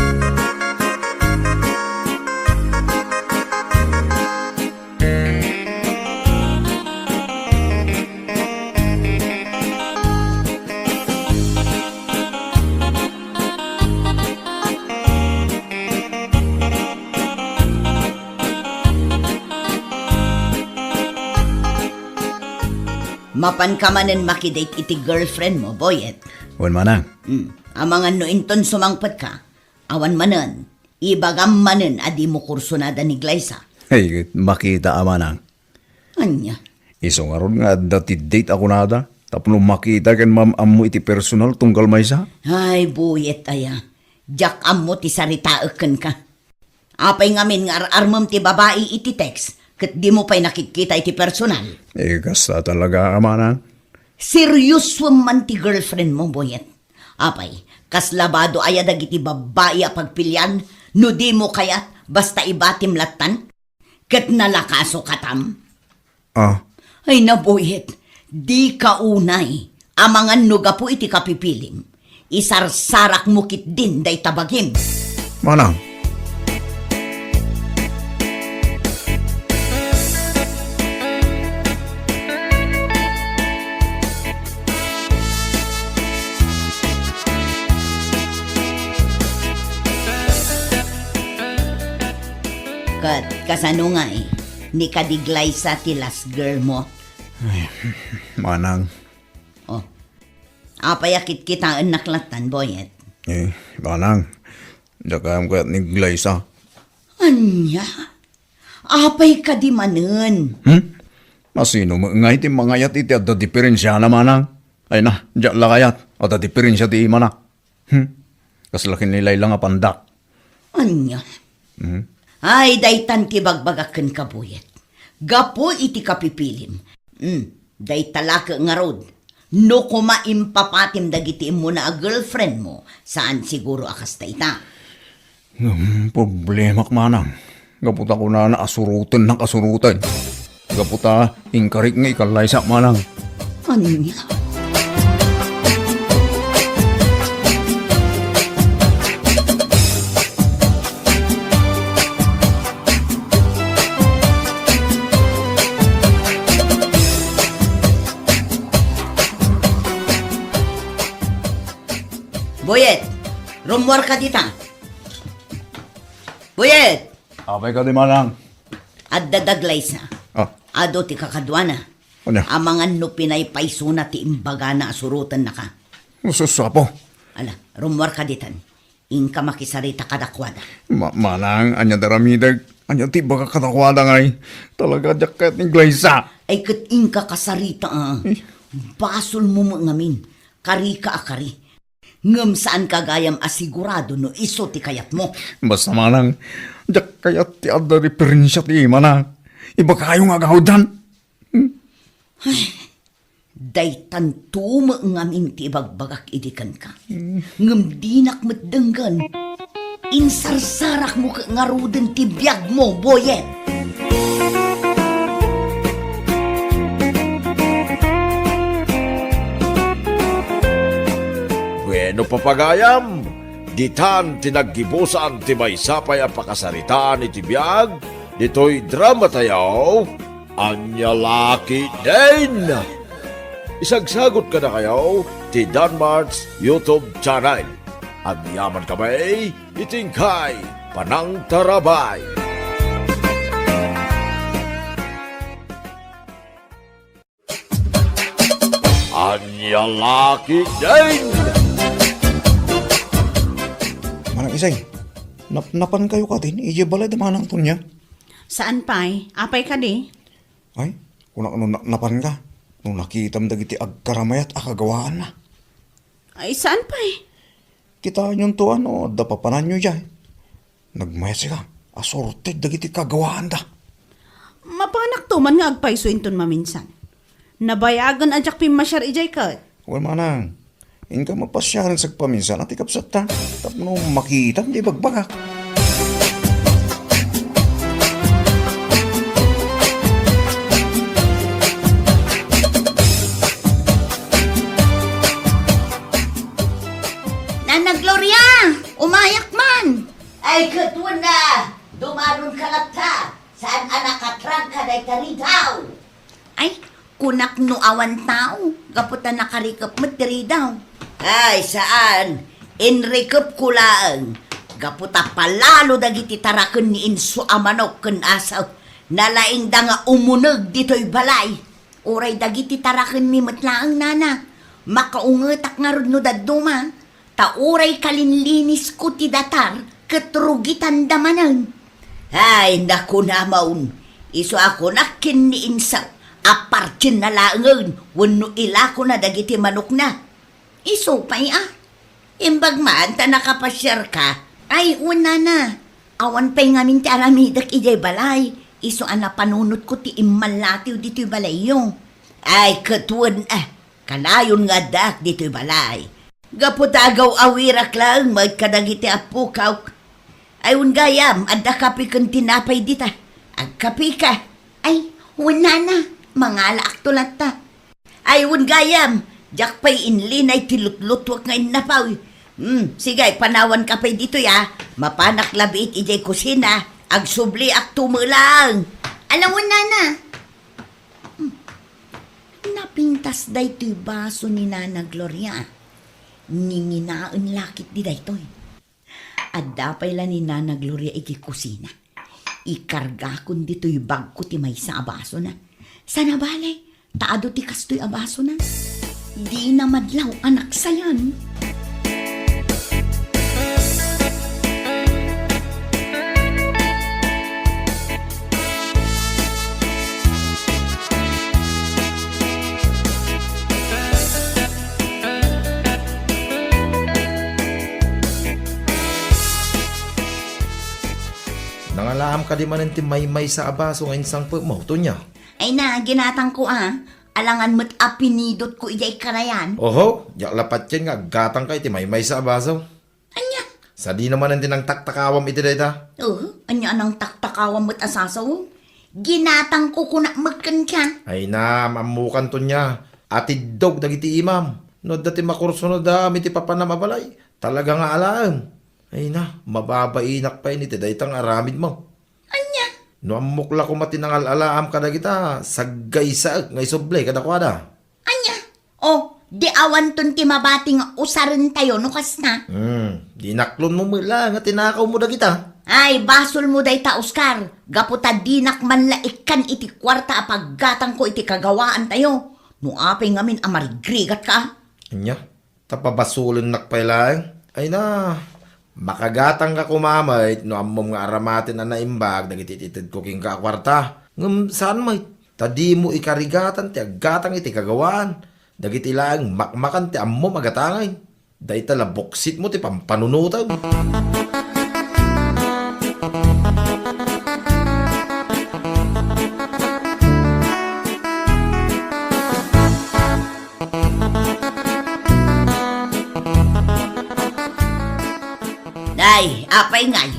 Mapanka manen makidate iti girlfriend mo, Boyet. Wen, manang. Hmm. Amangan no inton sumangpetka, awan manen, ibagam manen a dimo kursunada ni Glyza. Ay, makita a manang. Ania? Isu ngarud nga adda ti date a kunada, tapno makita ken maam-ammo iti personal tunggal maysa. Ay, Boyet aya. Diak ammo ti saritaek kenka. Apay ngamin nga ar-armem ti babai iti text, ket dimo pay nakitkita iti personal? Eh, kasta talaga a manang. Seriosoem man ti girlfriend mo, Boyet. Apay, kasla bado aya dagiti babbai a pagpilian, no dimo kayat, basta ibatim lattan? Ket nalakaso katam? Ah. Ay, Boyet, dika unay. Amangan no gapu iti kapipilim, isarsarakmo ketdin dayta bagim. Manang. Ket kasano ngay, ni kadi Glyza ti last girl mo? Ay, manang. Oh. Apay a kitkitaennak lattan, Boyet? Eh, manang. Diak kayat ni Glyza. Ania? Apay kadi manen? Hmm? Asino met ngay ti mangayat iti adda diperensiana, manang? Ay na, diak la kayat. Adda diperensia ti imana. Hmm? Kasla ken ni Layla nga pandak. Ania? Hmm? Ay, daytan ti bagbagak kenka, Boyet. Gapu iti kapipilim. Hmm, dayta la ket ngarud. No koma impapatim dagiti immuna a girlfriend mo, saan siguro a kasta ita. Ngem problemak manang. Gapu ta kunana a surotennak a suroten. Gapu ta inkarik nga ikallaysak manang. Ania? Boyet, rummuarka dita. Boyet! Apay kadi manang? Adda da Glyza. Ah. Adu ti kakaduana. Ania? Amangan no pinaypaysona ti imbagana a surotennaka. Sus, Apo. Ala, rummuarka ditan. Inka makisarita kadakuada. Ma-, manang, ania ti aramidek? Ania ti ibagak kadakuada ngay? Talaga, diak kayat ni Glyza. Ay, ket inka kasarita, a. Eh. Basolmo met ngamin. Karika a kari. Ngem saanka gayam a sigurado no isu ti kayatmo. Basta manang, diak kayat ti adda diperensia ti imana. Ibagayo nga agawdan. Hmm? Ay, daytanto met ngamin ti ibagbagak idi kenka. Hmm. Ngem dinak met denggen. Insarsarakmo ket ngaruden ti biagmo, Boyet. Bueno, papagayam, ditan ti naggibusan ti maysa pay a pakasaritaan iti biag ditoy drama tayo, Ania La Ketdin. Isagsagot kadakayo ti Danmart's YouTube channel. Agyaman kami iti inkay panangtarabay. Ania La Ketdin! Manang Isay, nap-, napankayo kadi idiay balay da Manang Tonia? Saan pay? Apay kadi? Ay, kunak no na-, napanka. No nakitam dagiti agkaramayat a kagawaanna. Ay, saan pay? Kitaenyon to, ano, adda papananyo diay. Nagmayat sika, asorted dagiti kagawaanda. Mapanakto man nga agpayso inton maminsan. Nabayagen a diak pimmasiar idiay ket. Wen manang, inka mapasiaren sagpaminsan a ti kabsatta, tapno makitam ti ibagbagak. Nana Gloria, umayak man! Ay, ket wen a, dumanon ka latta, saan a nakatrangka dayta ridaw? Ay, kunak no awan tao, gapu ta nakarikep met ti ridaw. Ay, saan. Inrikepko laeng, gapu ta palalo dagiti taraken ni inso a manok ken asaw, nalaingda nga umuneg ditoy balay. Uray dagiti tarakenmi met laeng, nana. Makaungetak ngarud no dadduma, ta uray kalinlinisko ti datar ket rugitanda manen. Ay, nakunamon, isu a kunak ken ni Insaw a partienna laengen wenno ilakona dagiti manokna. Isu pay a, imbag man ta nakapasiarka. Ay, wen, nana. Awan pay ngamin ti aramidek idiay balay. Isu a napanunotko ti immallatiw ditoy balayyo. Ay, ket wen a, kanayon nga addaak ditoy balay. Gapu ta agaw-awirak laeng met kadagiti appokak. Ay, wen gayam, adda kape ken tinapay dita. Agkapeka. Ay, wen, nana, mangalaakto latta. Ay, wen gayam, diak pay inlinay ti lutlutuek nga innapaw. Hmm, sige, panawanka pay ditoy a. Mapanak labiit idiay kusina, agsubliakto met laeng. Ala wen, nana. Hmm. Napintas daytoy baso ni Nana Gloria. Nginginaen la ketdi daytoy. Adda pay la ni Nana Gloria iti kusina. Ikargakon ditoy bagko ti maysa a basona. Sana bale, ta adu ti kastoy a basona. Dina madlaw a naksayan. Nangalaam kadi manen ti maymaysa a baso nga insangpetmo, Tonia? Ay na, ginatangko a. Alangan met a pinidotko idiay karayan. Oho, diak la patien nga aggatangka iti maymaysa a baso. Ania? Sadino manen ti nangtaktakawam iti dayta? Oh, ania a nangtaktakawam met a sasaw? Ginatangko kunak met kenka. Ay na, ammokan, Tonia. Atiddog dagiti imam. No adda ti makursunodam iti papanam a balay, talaga nga alaem. Ay na, mababainak pay iti dayta nga aramidmo. Ania? No ammok la koma ti nangal-alaam kadagita, saggaysaek nga isubli kadakuada. Ania? O, di awanton ti mabati nga usarentayo no kasta? Hmm, di naklonmo met la nga tinakawmo dagita. Ay, basolmo dayta, Oscar. Gapu ta dinak man la ikkan iti kuarta a paggatangko iti kagawaantayo. No apay ngamin a marigrigatka? Ania? Ta pabasolennak pay laeng. Ay na, makagatangka koma met no ammom nga aramaten a naimbag dagiti itedko kenka a kuarta. Ngem saan met, ta dimo ikarigatan ti aggatang iti kagawaan. Dagiti laeng makmakan ti ammom a gatangen. Dayta la buksitmo ti pampanunotem. Ay, apay ngay?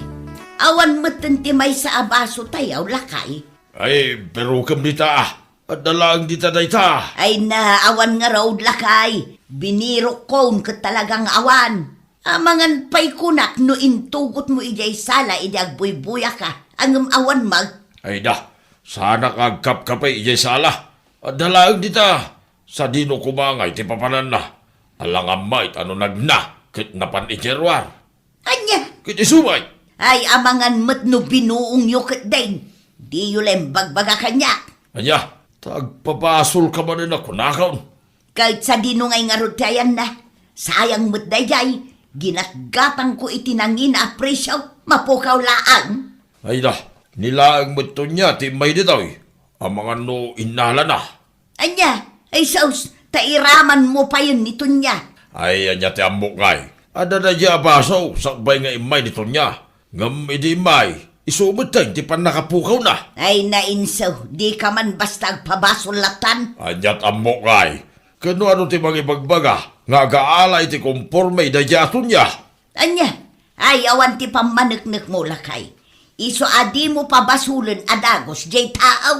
Awan metten ti maysa a baso tayaw, lakay. Ay, birokem dita. Adda laeng dita dayta. Ay na, awan ngarud, lakay. Binirokkon ket talaga nga awan. Amangan pay kunak no intugotmo idiay sala idi agbuybuyaka, ngem awan met. Ay da, saanak agkapkape idiay sala. Adda laeng dita. Sadino koma ngay ti papananna? Alangan met a no nagna ket napan iti ruar. Ania? Ket isu met. Ay, amangan met no binuongyo ketdin. Diyo la imbagbaga kaniak. Ania? Ta agpabasolka manen a kunakon. Ket sadino ngay ngarud ti ayanna? Sayang met daydiay, ginatgatangko iti nangina a presio, mapukaw laeng. Ay da, ni laeng met Tonia ti immay ditoy. Amangan no innalana. Ania? Ay sus, ta iramanmo payen ni Tonia. Ay, ania ti ammok ngay? Adda daydiay a baso, sakbay nga immay ni Tonia. Ngem idi immay, isu metten ti pannakapukawna. Ay, nainso, dika man basta agpabasol lattan. Aniat ammok ngay? Ket no adu ti mangibagbaga nga agaala iti komporme daydiay a Tonia? Ania? Ay, awan ti pammaneknekmo, lakay. Isu a dimo pabasolen a dagus diay taaw.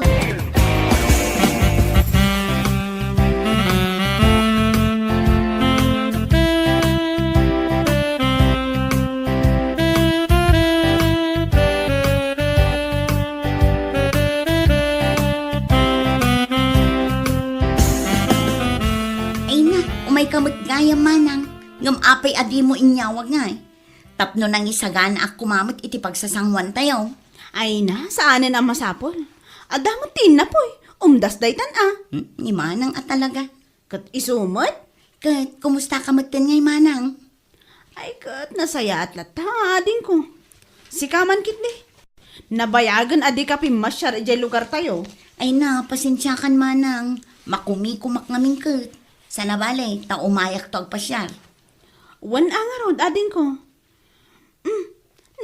Ay na, umayka met gayam, manang. Ngem apay a dimo inyawag ngay? Tapno nangisaganaak koma met iti pagsasanguantayo. Ay na, saanen a masapul. Adda met ti innapoy. Dasdaytan a. Hmm, ni Manang a talaga. Ket isu met? Ket, kumusta ka metten ngay, Manang? Ay, ket nasayaat latta, adingko. Sika man ketdi. Nabayagen a dika pimmasiar idiay lugartayo. Ay na, pasensiakan, Manang. Makumikumak ngamin ket. Sana bale, ta umayakto agpasiar. Wen a ngarud, adingko. Hmm,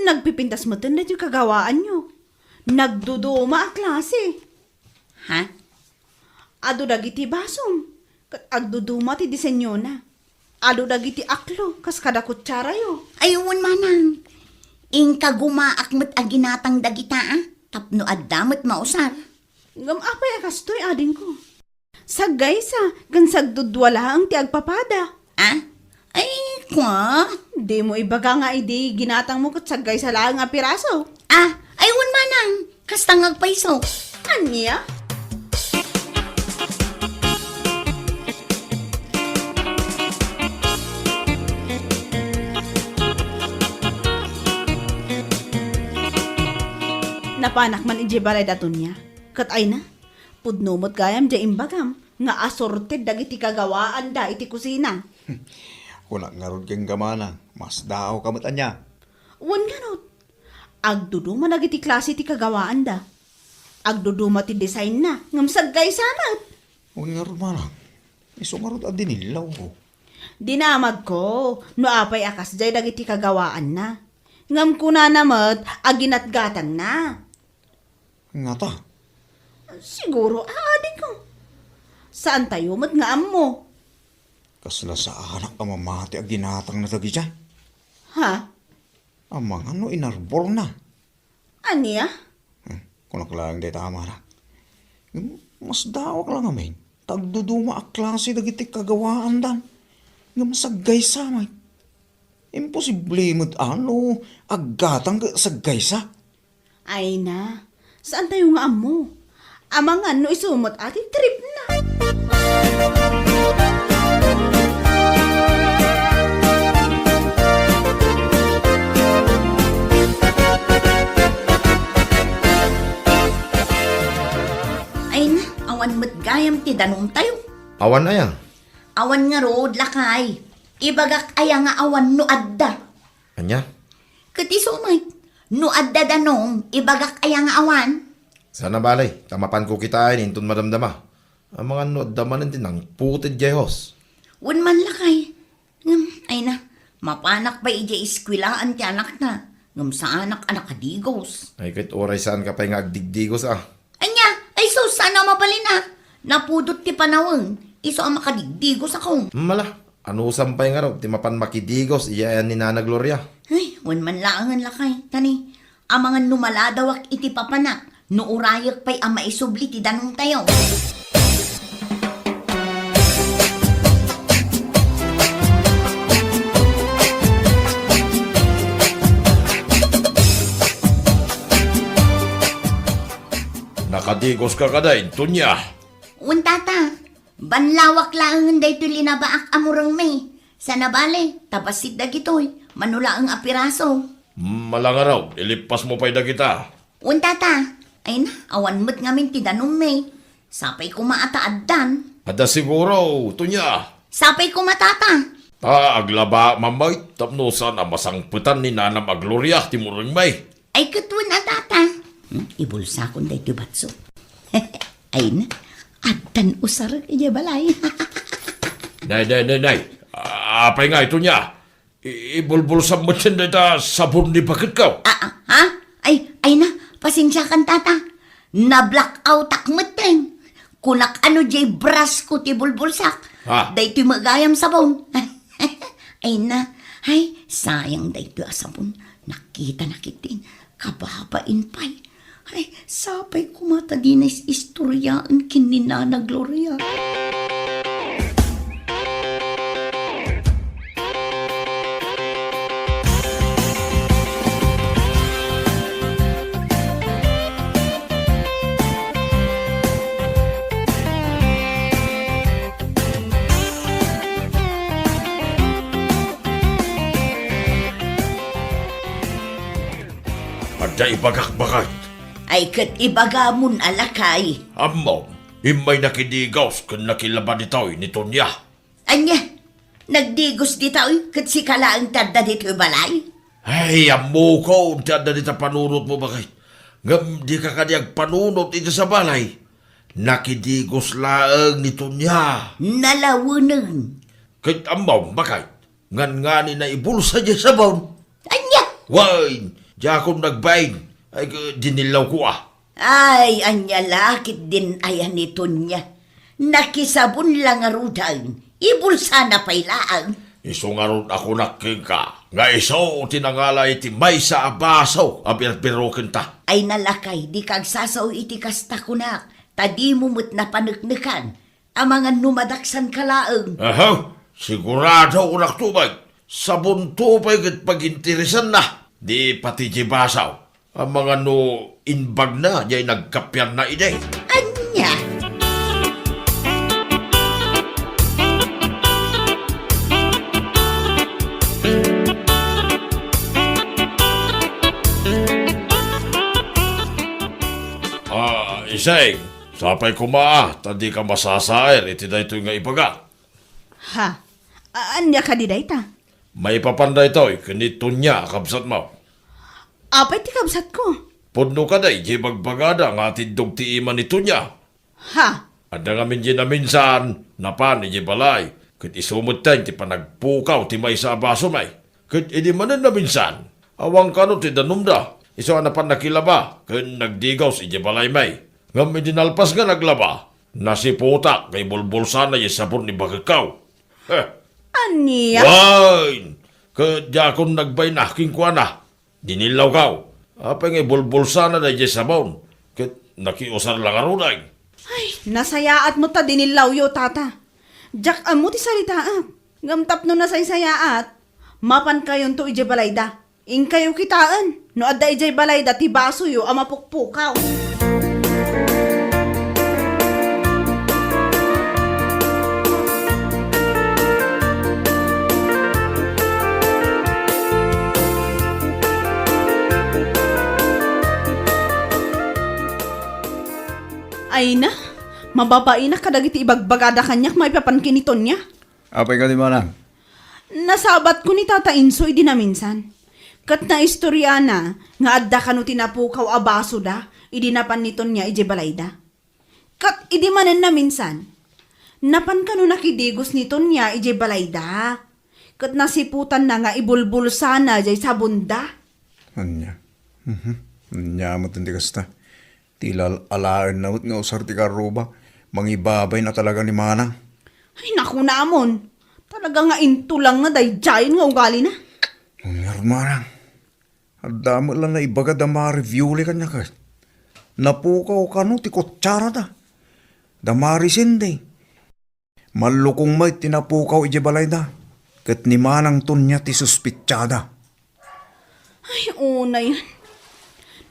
nagpipintas metten daytoy kagawaanyo. Nagduduma a klase. Ha? Adu dagiti basom, ket agduduma ti disenyona. Adu dagiti aklo, kas kada kutsarayo. Ay, wen, Manang. Inka gumaak met a ginatang dagita, a, tapno adda met mausar. Ngem apay a kastoy, adingko? Saggaysa, ken sagdudua laeng ti agpapada. A? Ay, kua? Dimo ibaga nga idi ginatangmo ket saggaysa laeng a piraso. A, ay, wen, Manang. Kasta nga agpayso. Ania? Napanak man idiay balay da Tonia. Ket ay na, pudno met gayam diay imbagam nga asorted dagiti kagawaanda iti kusina. Kunak ngarud kenka, Manang, masdaawka met ania. Wen ngarud, agduduma dagiti klase ti kagawaanda. Agduduma ti designna, ngem saggaysa met. Wen ngarud, Manang, isu ngarud a dinillawko. Dinamagko no apay a kasdiay dagiti kagawaanna. Ngem kunana met a ginatgatangna. Ngata? Siguro, adingko. Saantayo met nga ammo. Kasla saanak a mamati a ginatangna dagita? Ha? Amangan no inarborna. Ania? Hmm, kunak laeng dayta, Manang. Ngem masdaawak la ngamin, ta agduduma a klase dagiti kagawaandan. Ngem saggaysa met. Imposible met a no aggatang ket saggaysa. Ay na, saantayo nga ammo. Amangan no isu met a ti tripna. Ay na, awan met gayam ti danumtayo. Awan aya? Awan ngarud, lakay. Ibagak aya nga awan no adda? Ania? Ket isu met, no adda danum, ibagak aya nga awan? Sana bale, ta mapanko kitaen inton madamdama. Amangan no adda manen ti nangputed diay hose. Wen man, lakay. Ngem, ay na, mapanak pay idiay eskuelaan ti anakna. Ngem saanak a nakadigos. Ay, ket uray saanka pay nga agdigdigos, a. Ania? Ay sus, saan a mabalin a. Napudot ti panawen. Isu a makadigdigos ako. Mala, anusam pay ngarud ti mapan makidigos idiay ayan ni Nana Gloria? Ay, wen man laengen, lakay. Tani, amangan no maladawak iti papanak, no urayek pay a maisubli ti danumtayo. Nakadigoska kadi, Tonia? Wen, tata. Banlawak laengen daytoy linabaak a murengmi. Sana bale, ta bassit dagitoy, mano laeng a piraso. Mala ngarud, ilippasmo pay dagita. Wen, tata. Ay na, awan met ngamin ti danummi. Sapay koma a ta addan. Adda siguro, Tonia. Sapay koma, tata. Ta aglabaak man met tapno saan a masangpetan ni Nanam a Gloria ti murengmi. Ay, ket wen a, tata. Hmm, ibulsakon daytoy batso. Ay na, addan usarek idiay balay. Nay, nay, nay, nay. Apay ngay, Tonia? I-, ibulbulsam met dayta sabon ni baketko. Ah, ah, ha? Ay, ay na, pasensiakan, tata. Na-blackoutak metten. Kunak a no diay brasko ti bulbulsak. Ha? Daytoy met gayam sabon. Ay na, ay, sayang daytoy a sabon. Nakita na ketdin, kababain pay. Ay, sapay koma ta dina is-istoriaen ken ni Nana Gloria. Adda ibagak baket. Ay, ket ibagamon a, lakay. Ammom, Immay nakidigos ken nakilaba ditoy ni Tonia. Ania? Nagdigos ditoy ket sika laeng ti adda ditoy balay? Ay, ammokon ti adda dita panunotmo, baket. Ngem dika kadi agpanunot iti sa balay. Nakidigos laeng ni Tonia. Nalawenen. Ket ammom, baket. Ngan-ngani naibulsa diay sabon. Ania? Wen, diakon nagbain. Ay, dinillawko a. Ay, ania la ket din aya ni Tonia. Nakisabon la ngaruden. Ibulsana pay laeng. Isu ngarud a kunak kenka nga isu ti nangala iti maysa a baso a birbirokenta. Ay na lakay, dika agsasao iti kasta kunak, ta dimo met napaneknekan. Amangan no madaksanka laeng. Aha, sigurado kunak tubag. Sabonto pay ket paginteresanna. Di pati diay baso. Amangan no imbagna diay nagkapianna idi. Ania? Ah, Iseng, sapay koma a, ta dika masasaer iti daytoy nga ibaga. Ha? A-, ania kadi dayta? Maipapan daytoy ken ni Tonia a kabsatmo. Apay ti kabsatko? Pudno kadi diay bagbagada nga atiddog ti ima ni Tonia? Ha? Adda ngamin diay naminsan, napan idiay balay, ket isu metten ti panagpukaw ti maysa a basomi. Ket idi manen naminsan, awan kano ti danumda, isu a napan nakilaba ken nagdigos idiay balaymi. Ngem idi nalpas nga naglaba, nasiputak nga ibulbulsana diay sabon ni bakekko. Heh. Ania? Wen, ket diakon nagbain a kenkuana. Dinillawko. Apay nga ibulbulsana daydiay sabon, ket nakiusar la ngaruden. Ay, nasayaat met ta dinillawyo, tata. Diak ammo ti saritaak. Ngem tapno nasaysayaat, mapankayonto idiay balayda. Inkayo kitaen, no adda idiay balayda ti basoyo a mapukpukaw. Ay na, mababainak kadagiti ibagbagada kaniak maipapan ken ni Tonia. Apay kadi manang? Nasabatko ni Tata Inso idi naminsan. Ket naistoriana nga adda kano ti napukaw a basoda idi napan ni Tonia idiay balayda. Ket idi manen naminsan, napan kano nakidigos ni Tonia idiay balayda. Ket nasiputanna nga ibulbulsana diay sabonda. Ania? Mhm. Ania met ti kasta? Ti lal-alaenna met nga usar ti karruba, mangibabayna talaga ni manang. Ay, naku, namon. Talaga nga intulang nga daydiayen nga ugalina. Ngarud manang. Adda met la naibaga da Mari Viole kaniak. Napukaw kano ti kutsarada. Da Mari Sende. Mallukong met ti napukaw idiay balayda, ket ni Manang Tonia ti suspitsada. Ay, unay.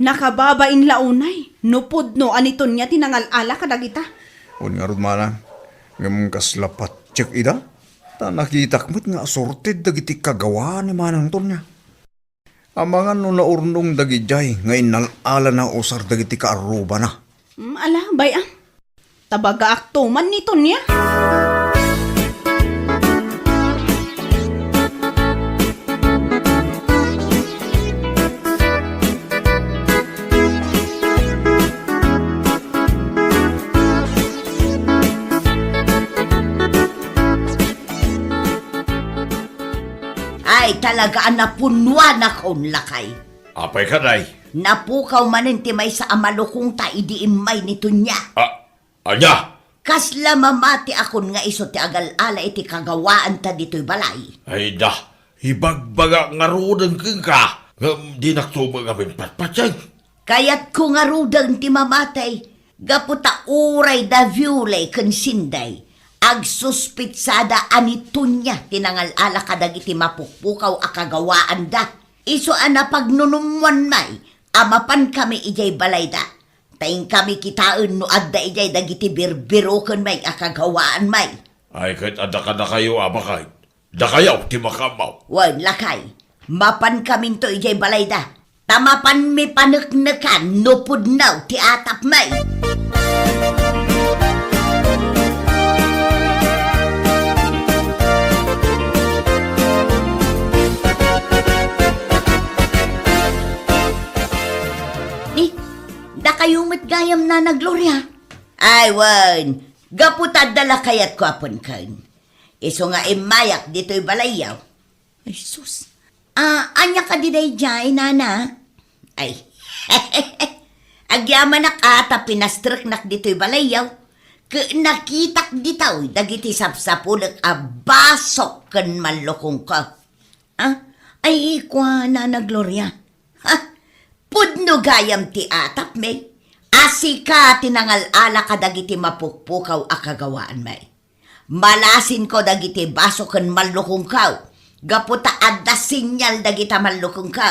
Nakababain la unay, no pudno a ni Tonia ti nangal-ala kadagita. Wen ngarud manang, ngem kasla patiek ida, ta nakitak met nga asurted dagiti kagawaan ni Manang Tonia. Amangan no naurnong dagidiay nga innal-ala nausar dagiti kaarrubana. Mm, ala, bay-am. Tabagaakto man ni Tonia. Ay, talaga a napunnuanakon, lakay. Apay kadi? Napukaw manen ti maysa a malukongta idi immay ni Tonia. A-, ania? Kasla mamatiakon nga isu ti agal-ala iti kagawaanta ditoy balay. Ay da, ibagbagak ngaruden kenka, ngem dinakto met ngamin patpatien. Kayatko ngaruden ti mamati, gapu ta uray da Viole ken Sinday, agsuspitsada a ni Tonia ti nangal-ala kadagiti mapukpukaw a kagawaanda. Isu a napagnunummoanmi a mapankami idiay balayda. Ta inkami kitaen no adda idiay dagiti birbirokenmi a kagawaanmi. Ay, ket adda kadakayo a baket. Dakayo ti makaammo. Wen, lakay, mapankaminto idiay balayda, ta mapanmi paneknekan no pudno ti atapmi. gayam, Nana Gloria? Ay, wen, gapu ta adda la kayatko a punken. Isu nga immayak ditoy balayyo. Ay, sus. Ah, ania kadi daydiay, Nana? Ay. Agyamanak a ta pinastreknak ditoy balayyo. Ket nakitak ditoy dagiti sapsapulek a basok ken mallukongko. Ah, ay, kua, Nana Gloria. Ha? Pudno gayam ti atapmi. A sika ti nangal-ala kadagiti mapukpukaw a kagawaanmi. Malasinko dagiti basok ken mallukongko, gapu ta adda sinyal dagita mallukongko.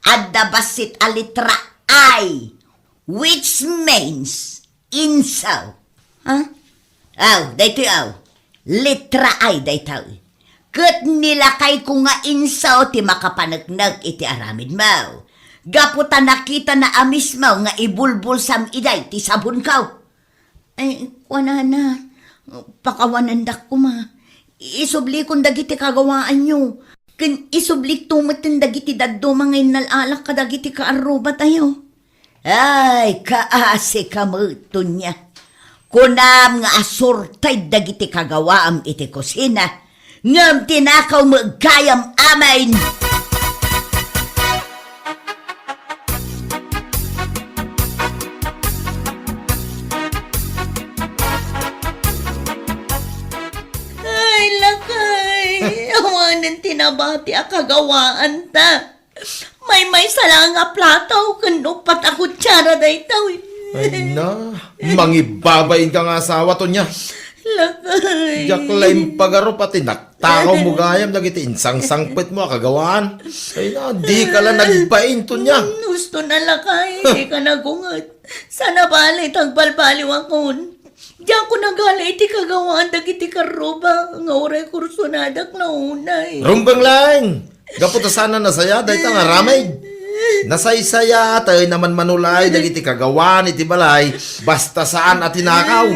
Adda bassit a litra I, which means insaw. Ha? Aw, daytoy aw. Litra I daytoy. Ket nilakayko nga insaw ti makapaneknek iti aramidmo. Gapu ta nakitana a mismo nga ibulbulsam idiay ti sabonko. Ay, kuanana, pakawanendak koma. Isublikon dagiti kagawaanyo. Ken isublikto metten dagiti dadduma nga innal-alak kadagiti kaarrubatayo. Ay, kaasi ka met, Tonia. Kunam nga asurted dagiti kagawaam iti kusina, ngem tinakaw met gayam amin. Ay, lakay, awanen ti nabati a kagawaanta. Maymaysa laeng a plato ken uppat a kutsara daytoy. Ay na, mangibabain ka nga asawa, Tonia. Lakay. Diak la impagarup a tinaktakaw mo gayam dagiti insangsangpet mo a kagawaan. Ay na, di ka la nagbain, Tonia. Husto na, lakay, di ka nagunget. Sana bale, tagbalbaliwakon. Diakon nagala iti kagawaan dagiti karruba nga uray kursonadak la unay. Rumbeng laeng! Gapu ta saan a nasaya dayta nga aramid. Nasaysayaat a manmanulay dagiti kagawaan iti balay, basta saan a tinakaw.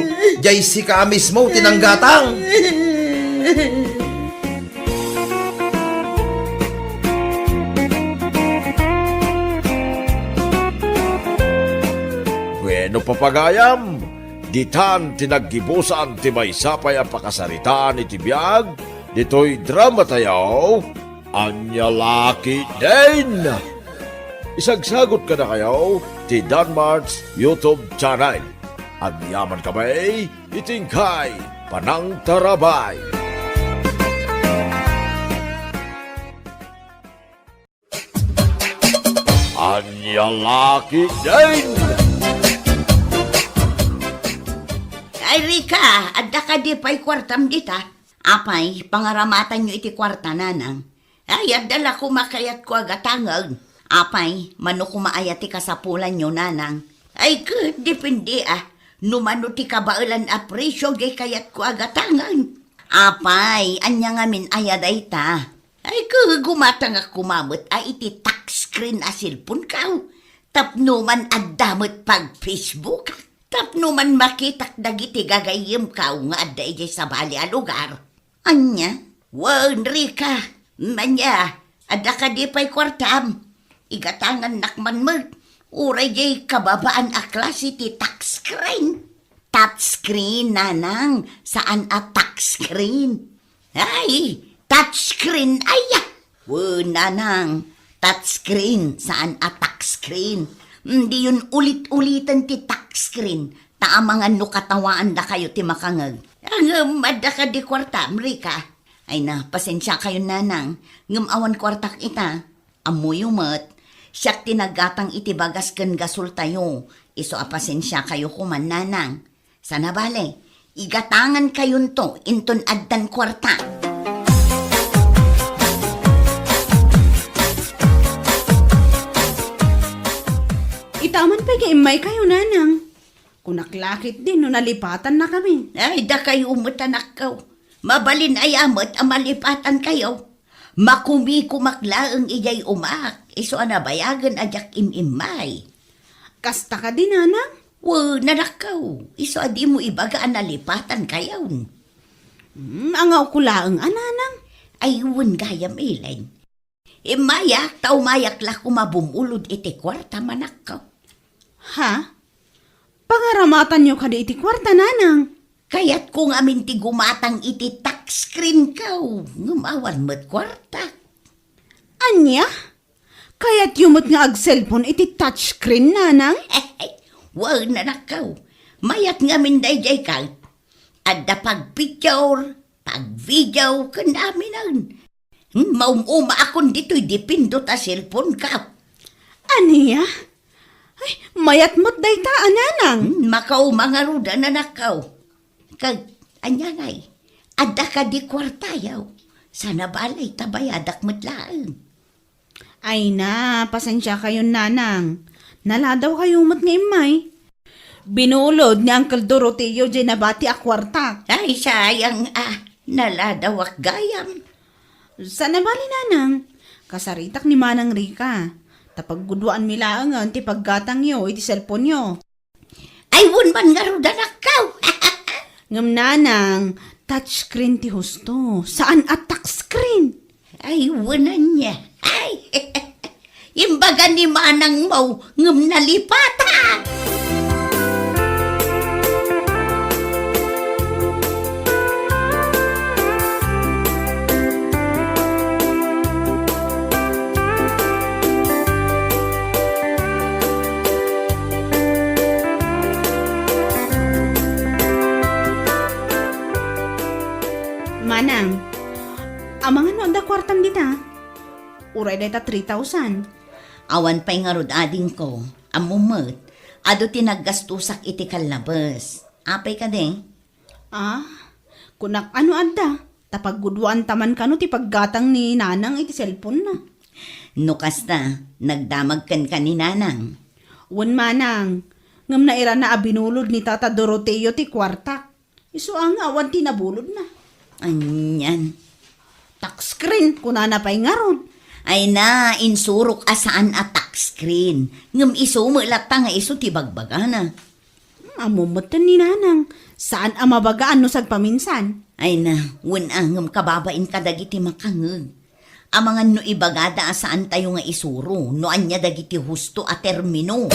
Jay sika a mismo ti nanggatang. Bueno, papagayam, ditan ti naggibusan ti maysa pay a pakasaritaan iti biag ditoy dramatayo, Ania La Ketdin. Isagsagot kadakayo ti Danmart's YouTube channel. Agyaman kami iti inkay panangtarabay. Ania La Ketdin. Ay, Rica, adda kadi pay kuartam dita? Apay, pangaramatanyo iti kuarta, nanang. Ay, adda la koma kayatko a gatangen. Apay, mano koma aya ti kasapulanyo, nanang? Ay, ket, depende, a. No mano ti kabaelan a presio, jay kayatko a gatangen. Apay, ania ngamin aya dayta? Ay, ket, gumatangak koma met a iti touchscreen a cellphone-ko. Tapno man adda met pag-Facebook-ak. Tapno man makitak dagiti gagayyemko nga adda idiay sabali a lugar. Ania? Wen, Rica, ania, adda kadi pay kuartam? Igatangannak man met, uray jay kababaan a klase ti touchscreen. Touchscreen, nanang, saan a touchscreen. Ay, touchscreen, aya! Wen, nanang, touchscreen, saan a touchscreen. Mm, diyon ulit-uliten ti touchscreen, ta amangan no katawaandakayo ti makangeg. Ngem adda kadi kuartam, Rica? Ay na, pasensiakayon, nanang, ngem awan kuartak ita. Ammoyo met, siak ti naggatang iti bagas ken gasoltayo, isu a pasensiakayo koman, nanang. Sana bale, igatangankayonto inton addan kuarta. Ita man pay nga immaykayo, nanang. Kunak la ketdin no nalipatannakami. Ay, dakayo met, anakko. Mabalin aya met a malipatankayo? Makumikumak laeng idiay umaak, isu a nabayagen a diak im-immay. Kasta kadi, nanang? Wen, anakko, isu a dimo ibaga a nalipatankayon. Hmm, angawko laeng a, nanang. Ay, wen gayam, Elaine. Immayak, ta umayak la koma bumulod iti kuarta, anakko. Ha? Pangaramatanyo kadi iti kuarta, nanang? Kayatko ngamin ti gumatang iti touchscreen ko, ngem awan met kuarta. Ania? Kayatyo met nga agselpon iti touchscreen, nanang? Wen, anakko. Mayat ngamin daydiay ket adda pagpicture, pagvideo, ken aminen. Hmm, maum-umaakon ditoy dipindot a cellphone ko. Ania? Ay, mayat met dayta a nanang. Hmm, makauma ngarud, anakko. Ket, ania ngay, adda kadi kuartayo? Saan a bale ta bayadak met laeng. Ay na, pasensiakayon, nanang. Naladawkayo met nga immay. Binulod ni Uncle Doroteo diay nabati a kuarta. Ay, sayang, ah, naladawak gayam. Saan a bale, nanang. Kasaritak ni Manang Rica. Ta pagguduaanmi laengen ti paggatangyo iti cellphoneo. Ay, wen man ngarud, anakko. Ngem, nanang, touchscreen ti husto, saan a touchscreen. Ay, wen ania. Ay, imbaga ni manangmo, ngem nalipatan. Manang, amangan no adda kuartam dita? Uray dayta three thousand. Awan pay ngarud, adingko. Ammom met, adu ti naggastosak iti kallabes. Apay kadi? Ah, kunak a no adda, ta pagguduaanta man kano ti paggatang ni nanang iti cellphone-na. No kasta, nagdamag kenka ni nanang. Wen, manang, ngem nairana a binulod ni Tata Doroteo ti kuartak. Isu a nga awan ti nabulodna. Anian? Touchscreen, kunana pay ngarud. Ay na, insurok a saan a touchscreen. Ngem isu met latta nga isu ti bagbagana. Hmm, ammom metten ni nanang, saan a mabagaan no sagpaminsan. Ay na, wen a, ngem kababain kadagiti makangeg. Amangan no ibagada a saantayo nga isuro no ania dagiti husto a termino.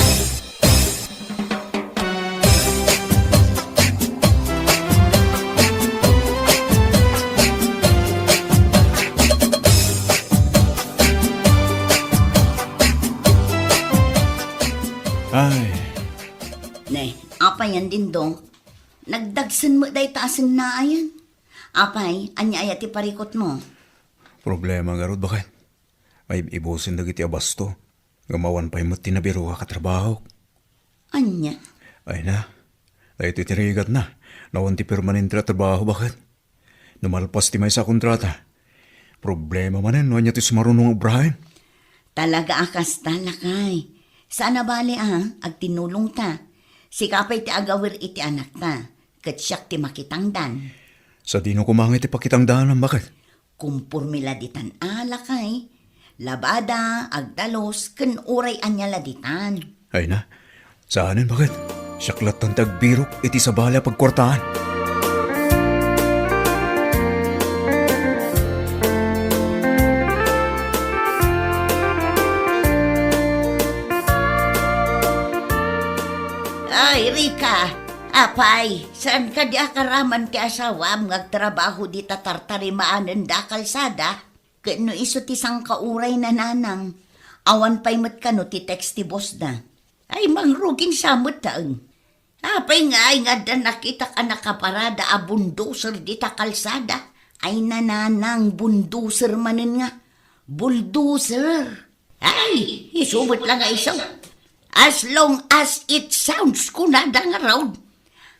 Ay. Ne, apay yan, Dindong? Nagdagsen met dayta a sennaayan. Apay, ania aya ti parikutmo? Problema ngarud, baket. Maib-ibusen dagiti abasto. Ngem awan pay met ti nabiroak a trabahok. Ania? Ay na, daytoy ti rigatna. Nawan ti permanente a trabaho, baket. No malpas ti maysa a kontrata, problema manen no ania ti sumaruno nga obraen. Talaga a kasta, lakay. Saan a bale a, agtinulongta. Sika pay ti agawir iti anakta, ket siak ti makitangdan. Sadino koma nga iti pakitangdanam, baket? Kumporme la ditan a, lakay. Labada, agdalus, ken uray ania la ditan. Ay na, saanen, baket? Siak lattan ti agbirok iti sabali a pagkuartaan. Ay, Rica, apay, saan kadi a karaman ti asawam nga agtrabaho dita tartarimaanen da kalsada? Ket no isu ti sangkauray na, nanang, awan pay met kano ti text ti boss da. Ay, mangruging sa met laeng. Apay nga ay nga adda nakitak a nakaparada a bundoser dita kalsada? Ay, nanang, bundoser manen nga. Bulldozer. Ay, isu met la nga isu. As long as it sounds, kunada ngarud.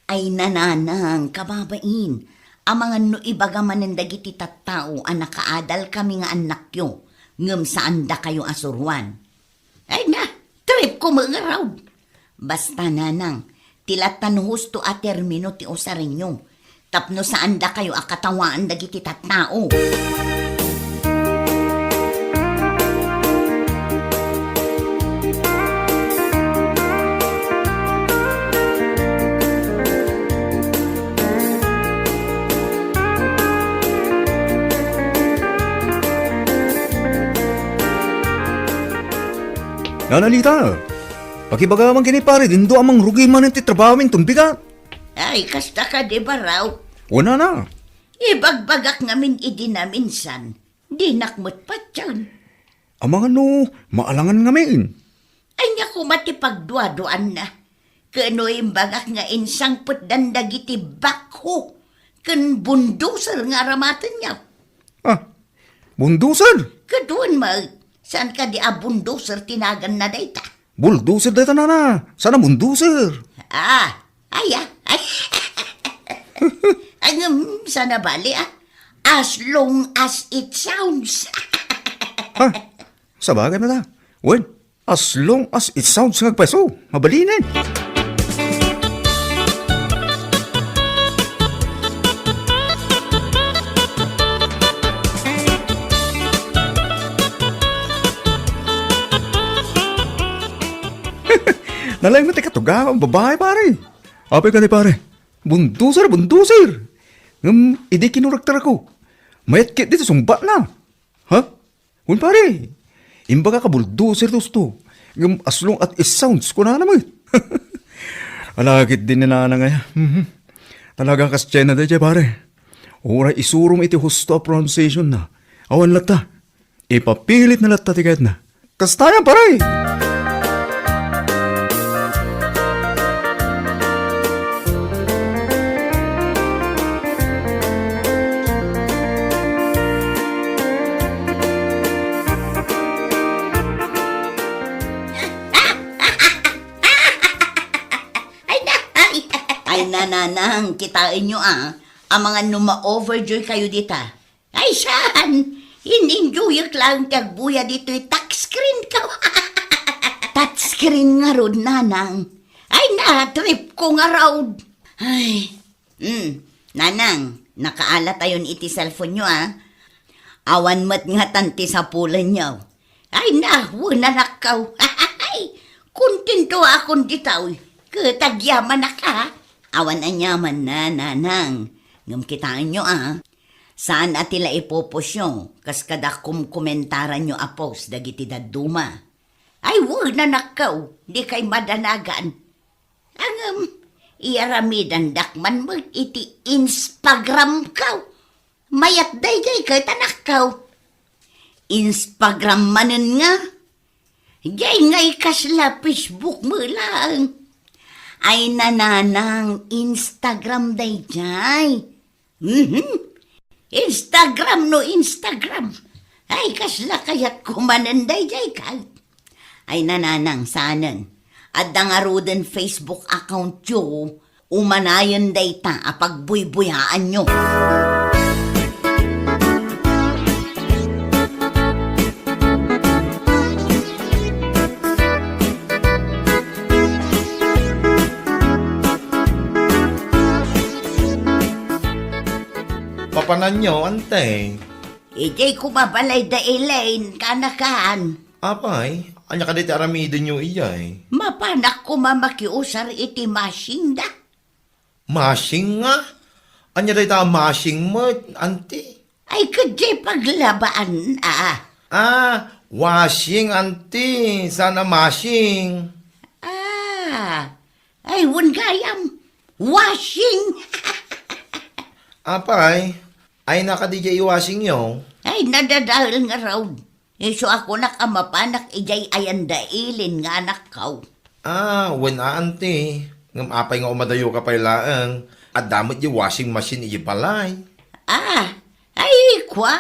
Ay, nanang, kababain, amangan no ibaga manen dagiti tattao a nakaadal kami nga annakyo, ngem saan dakayo a suruan. Ay na, trip ko met ngarud. Basta, nanang, ti lattan husto a termino ti usarenyo. Tapno saan dakayo a katawaan dagiti tattao. Nanalita! Pakibaga man ken ni pare, dindo a mangrugi manen ti trabahomi inton bigat. Ay, kasta kadi, Baraw. Wen, nana. Ibagbagak ngamin idi naminsan, dinak met patien. Amangan no maalangan ngamin. Ania koma ti pagduaduaanna? Ken no imbagak nga insangpetdan dagiti backhoe ken bulldozer nga aramatenyo. Ah, bulldozer? Ket wen met, saan kadi a bulldozer ti naganna dayta? Bulldozer dayta, nana. Saan a bulldozer? Ah, ay, ah, ay. Ay, ngem, saan a bali, ah. As long as it sounds. Ha? Sabagay met, ah. Wen, as long as it sounds nga agpaso, mabalinen. Nalaing met ti katugawan, babae, pare. Apay kadi, pare? Bulldozer, bulldozer. Ngem, idi kinurektarko, mayat ket ditoy sungbatna. Ha? Wen, pare. Imbagak a bulldozer ti husto. Ngem as long as it sounds, kunana met. Ala, ket di ni nanang aya. Mhm. Talaga kas China daydiay, pare. Uray isurom iti husto a pronunciation na. Awan latta. Ipapilitna latta ti kayatna. Kastayan, pare! Ay, na, ay, ay, nanang, kitaenyo, ah. Amangan no ma-overjoy kayo dita. Ay, saan? In-enjoyak laeng ti agbuya ditoy touchscreen ko. Touchscreen ngarud, nanang. Ay, na-trip ko ngarud. Ay, hmm, nanang, nakaalatayon iti cellphone-yo, ah. Awan met ngatan ti sapulenyo. Ay, na, wen, anakko. Ay, kontento akon ditoy. Ket agyamanak, ah. Awan aniamanna, nanang. Ngem kitaenyo, ah. Saan a ti la ipopostyo, kas kada kumkomentaranyo a post dagiti dadduma. Ay, wen, anakko, dikay madanagan. Ngem, iyaramidandak man met iti Instagram-ko. Mayat daydiay ket, anakko. Instagram manen nga. Diay ngay kasla Facebook met laeng. Ay, nanang, Instagram daydiay. Mhm. Instagram no Instagram. Ay, kasla kayatko manen daydiay kay. Ay, nanang, saanen. Adda ngaruden Facebook account-yo. Umanayen dayta a pagbuybuyaanyo. Papananyo, ante? Idiay koma balay da Elaine, kanakan. Apay, ania kadi ti aramidenyo idiay? Mapanak koma makiusar iti machine da. Machine nga? Ania dayta a machine met, anti? Ay, ket diay paglabaan, a. Ah, washing, anti. Saan a machine? Ah, ay, wen gayam. Washing. Apay, ay, nakadi diay i-washing-yo? Ay, nadadael ngarud. Isu a kunak a mapanak idiay ayan da Elaine nga anakko. Ah, wen a, anti. Ngem apay nga umadayoka pay laeng? Adda met diay washing machine idiay balay. Ah, ay, kua.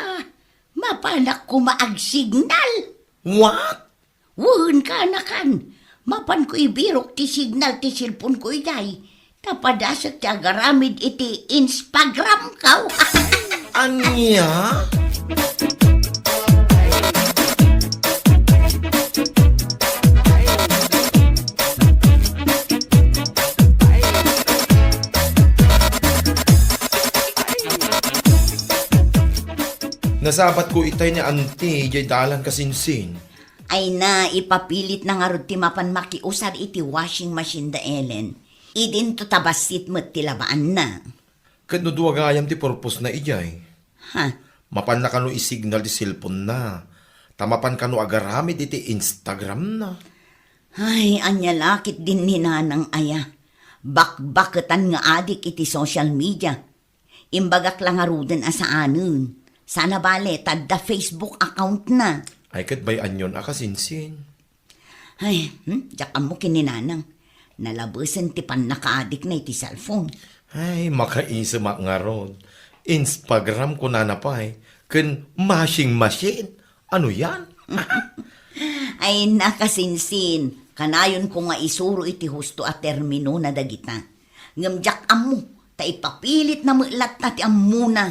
Mapanak koma agsignal. What? Wen, kanakan. Mapanko ibirok ti signal ti cellphone-ko idiay. Ta padasek ti agaramid iti Instagram-ko. Ania? Nasabatko itay ni anti, diay dalan kasinsin. Ay na, ipapilitna ngarud ti mapan makiusar iti washing machine da Elaine. Idinto ta bassit met ti labaanna. Ket no dua gayam ti purpose-na idiay? Ha? Mapanna kano isignal ti cellphone-na, ta mapan kano agaramid iti Instagram-na. Ay, ania la ketdin ni Nanang aya. Bakbaketan nga adik iti social media. Imbagak la ngaruden a saanen. Saan a bale, ta adda Facebook account na. Ay, ket bay-anyon a kasinsin. Ay, hmm, diak ammo ken ni Nanang. Nalabesen ti pannakaadikna iti cellphone. Ay, makaisemak ngarud. Instagram kunana pay, ken mashing machine. Ano yan? Ay, nakasinsin, kanayon ko nga isuro iti husto a terminona dagita. Ngem diak ammo, ta ipapilitna met latta ti ammona.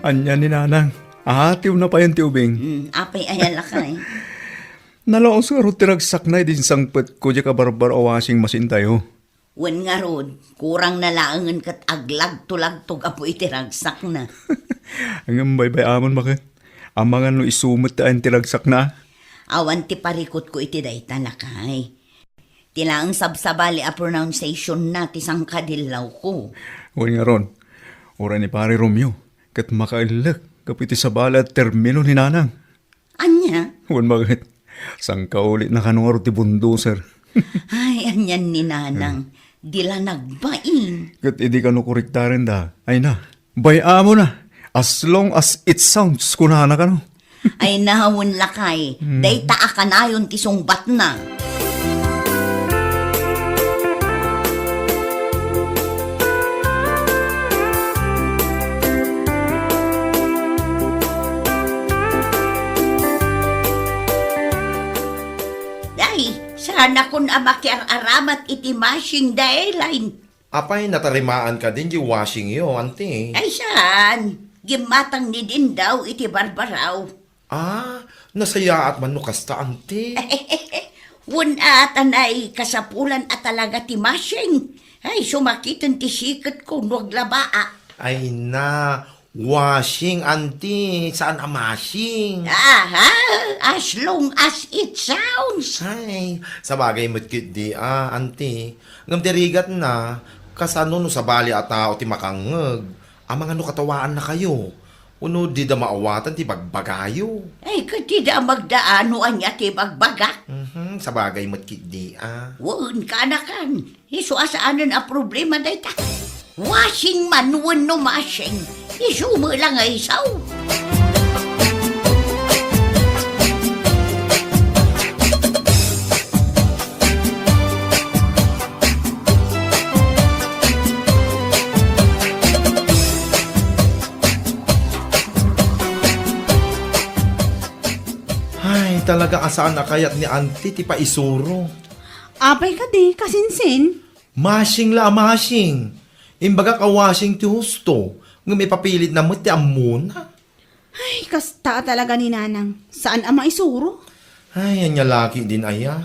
Ania ni Nanang? Aatiwna payen ti ubing. Hmm, apay aya lakay? Nalaos ngarud ti ragsakna idi insangpetko diay kabarbaro a washing machine tayo. Wen ngarud, kurangna laengen ket aglagtulagto gapu iti ragsakna. Ngem baybay-amon baket. Amangan no isu met ti ayan ti ragsakna. Awan ti parikutko iti dayta, lakay. Ti laeng sabsabali a pronunciation na ti sangkadillawko. Wen ngarud, uray ni Pare Romeo, ket makaellek gapu iti sabali a termino ni Nanang. Ania? Wen baket, sangkaulitna kano ngarud ti bulldozer. Ay, anian ni Nanang. Hmm. Di la nagbain. Ket idi kano korektarenda, ay na, bay-amona, as long as it sounds, kunana kano. Ay na, wen lakay, hmm, dayta a kanayon ti sungbatna. Ay, saanakon a makiar-aramat iti mashing da, Elaine. Apay, natarimaan kadin di washingyo, anti? Ay, saan. Gimmatang ni Dindaw iti barbaraw. Ah, nasayaat man no kasta, anti? Wen a, ta nay kasapulan a talaga ti mashing. Ay, sumakiten ti siketko no aglabaak. Ay na, washing, anti, saan a mashing. Aha, as long as it sounds. Ay, sabagay met ketdi a, anti. Ngem ti rigatna, kasano no sabali a tao ti makangngeg? Amangan no katawaannakayo, wenno dida maawatan ti bagbagayo. Ay, ket dida a magdaan no ania ti bagbagak. Mhm, sabagay met ketdi a. Wen, kaanakan, isu a saanen a problema dayta. Washing man wenno mashing, isu met la nga isu. Ay, talaga a saan a kayat ni Auntie ti paisuro. Apay kadi, kasinsin? Mashing la a mashing. Imbagak a washing ti husto, ngem ipapilitna met ti ammona. Ay, kasta a talaga ni Nanang. Saan a maisuro? Ay, ania la ketdin aya?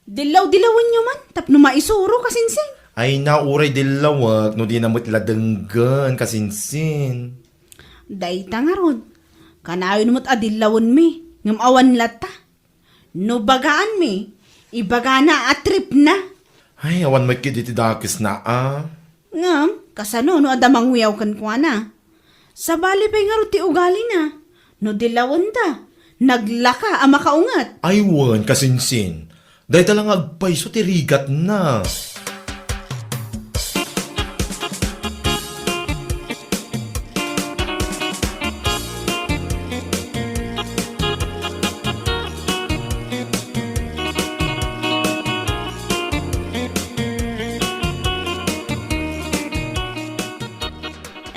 Dillaw-dillawenyo man tapno maisuro, kasinsin. Ay na, uray dillawek no dina met la denggen, kasinsin. Dayta ngarud, kanayon met a dillawenmi, ngem awan latta. No bagaanmi, ibagana a tripna. Ay, awan met ketdi ti dakesna a. Ngem, kasano no adda mangwiaw kenkuana? Sabali pay ngarud ti ugalina. No dillawenda, naglaka a makaunget. Ay wen, kasinsin. Dayta la nga agpayso ti rigatna.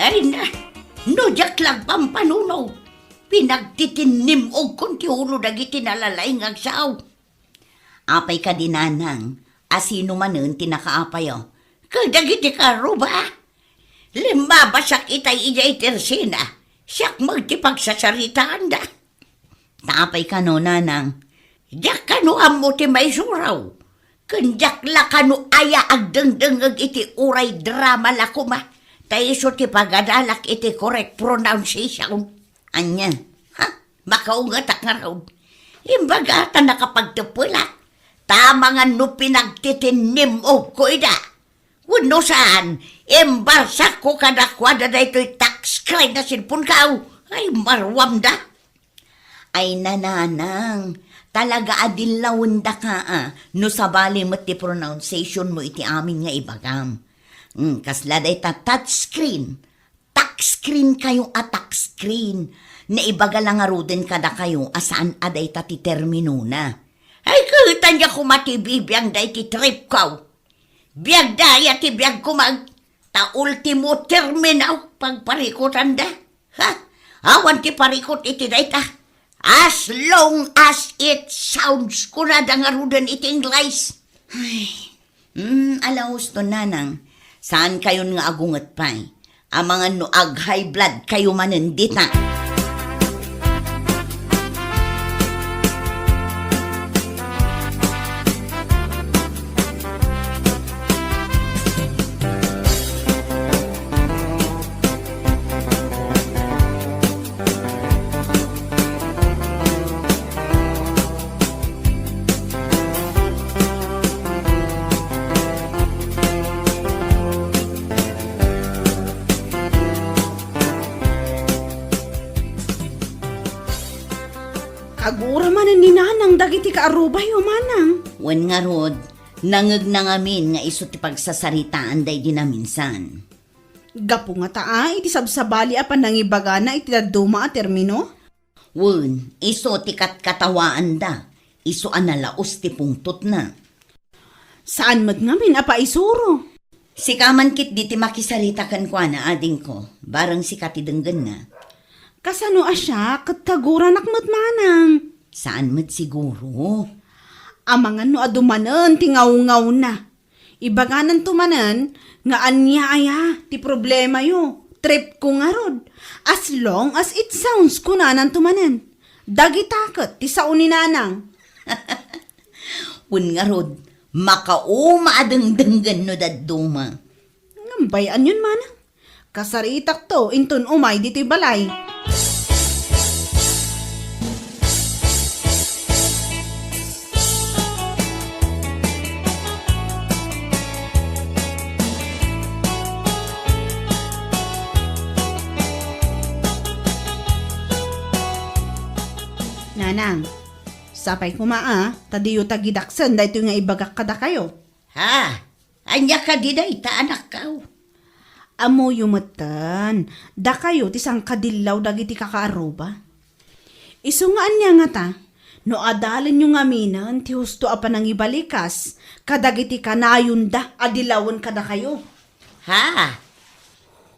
Ay na, no diak la agpampanuno, pinagtitinnim-ogkon ti ulo dagiti nalalaing nga agsao. Apay kadi, Nanang, a sino manen ti nakaapayo? Kadagiti karuba? Limmabasak itay idiay tersena, siak met ti pagsasaritaanda. Ta apay kano, Nanang? Diak kano ammo ti maisuro. Ken diak la kano aya agdengdengngeg iti uray drama la koma, ta isu ti pagadalak iti correct pronunciation. Ania? Ha? Makaungetak ngarud. Imbaga ta nakapagteppelak, ta amangan no pinagtitinnim-ogko ida. Wenno saan, imbarsakko kadakuada daytoy touchscreen a cellphoneko. Ay, maruamda. Ay, nanang, talaga a dillawendaka a, no sabali met ti pronunciationmo iti amin nga ibagam. Mm, kasla dayta touchscreen, touchscreen kayo a touchscreen. Naibaga la ngaruden kadakayo a saan a dayta ti terminona. Ay, ket ania koma ti bibiangda iti tripko. Biagda aya ti biagko met, ta ultimo termino pagparikutanda. Ha? Awan ti parikut iti dayta. As long as it sounds, kunada ngaruden iti Ingles. Ay. Hmm, ala husto, nanang. Saankayon nga agunget pay. Amangan no ag-high blood kayo manen dita. Kagura manen ni Nanang dagiti kaarubayo, manang. Wen ngarud, nangegna ngamin nga isu ti pagsasaritaan daydi naminsan. Gapu ngata a, iti sabsabali a panangibagana iti dadduma a termino? Wen, isu ti katkatawaanda, isu a nalaus ti pungtotna. Saan met ngamin a paisuro. Sika man ketdi ti makisarita kenkuana, adingko, bareng sika ti denggenna. Kasano a siak ket kaguranak met manang? Saan met siguro. Amangan no adu manen ti ngawngawna. Ibagananto manen nga ania aya ti problemayo. Tripko ngarud. As long as it sounds, kunananto manen. Dagita ket ti sao ni Nanang. Wen ngarud, makauma a dengdenggen no dadduma. Ngem bay-anyon manang. Kasaritakto inton umay ditoy balay. Nanang, sapay koma a, ta diyo tagidaksen daytoy nga ibagak kadakayo. Ha? Ania kadi dayta, anakko? Ammoyo metten, dakayo ti sangkadillaw dagiti kakaaruba. Isu nga ania ngata, no adalenyo ngaminen ti husto a panangibalikas kadagiti kanayonda a dilawen kadakayo. Ha?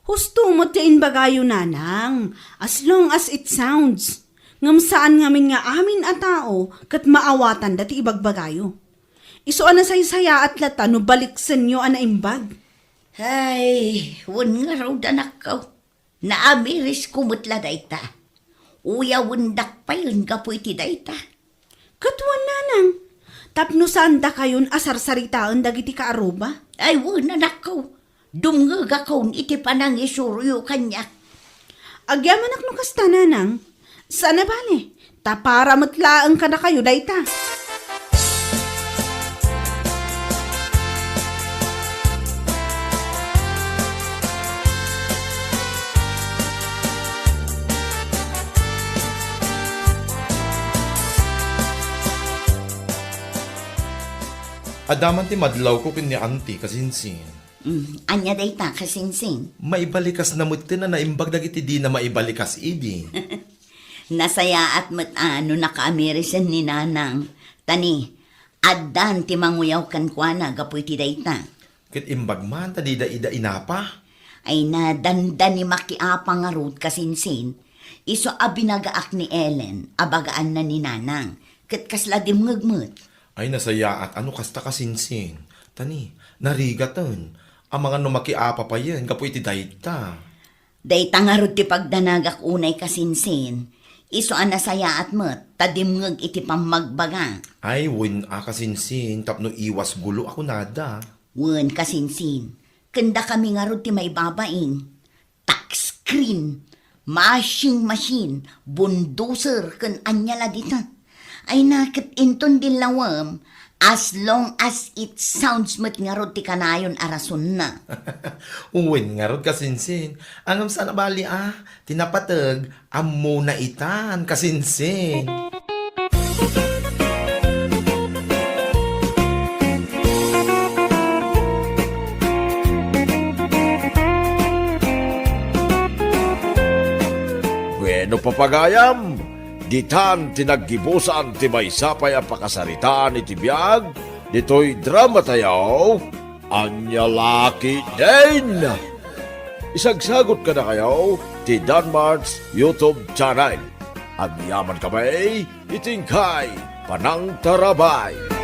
Husto met ti imbagayo, nanang, as long as it sounds. Ngem saan ngamin nga amin a tao ket maawatanda ti ibagbagayo. Isu a nasaysayaat latta no baliksenyo a naimbag. Ay, wen ngarud, anakko. Naamirisko met la dayta. Uyawendak payen gapu iti dayta. Ket wen, nanang, tapno saan dakayon a sarsaritaen dagiti kaaruba? Ay wen, anakko. Dumngegakon iti panangisuroyo kaniak. Agyamanak no kasta, nanang. Saan a bale, ta para met laeng kadakayo dayta. Adda man ti madlawko ken ni Auntie, kasinsin. Mm, ania dayta, kasinsin? Maibalikasna metten a naimbag dagiti dina maibalikas idi. Nasayaat met a no nakaamirisan ni Nanang. Ta ni, addan ti manguyaw kenkuana gapu iti dayta. Ket imbag man ta dida ida inapa? Ay, nadanda ni makiapa ngarud, kasinsin. Isu a binagaak ni Ellen a bagaanna ni Nanang. Ket kasla dimngeg met. Ay, nasayaat a no kasta, kasinsin. Ta ni, narigaten. Amangan no makiapa payen gapu iti dayta. Dayta ngarud ti pagdanagak unay, kasinsin. Isu a nasayaat met ta dimngeg iti pammagbaga. Ay, wen a, kasinsin, tapno iwas gulo a kunada. Wen, kasinsin. Ken dakami ngarud ti maibabain. Touchscreen, mashing machine, bulldozer, ken ania la dita. Ay na ket inton di lawem, as long as it sounds met ngarud ti kanayon a rasonna. Wen ngarud, kasinsin. Ngem saan a bali a, ti napateg, ammona itan, kasinsin. Bueno, papagayam, ditan ti naggibusan ti maysa pay a pakasaritaan iti biag ditoy dramatayo, Ania La Ketdin. Isagsagot kadakayo ti Danmart's YouTube channel. Agyamankami iti inkay panangtarabay.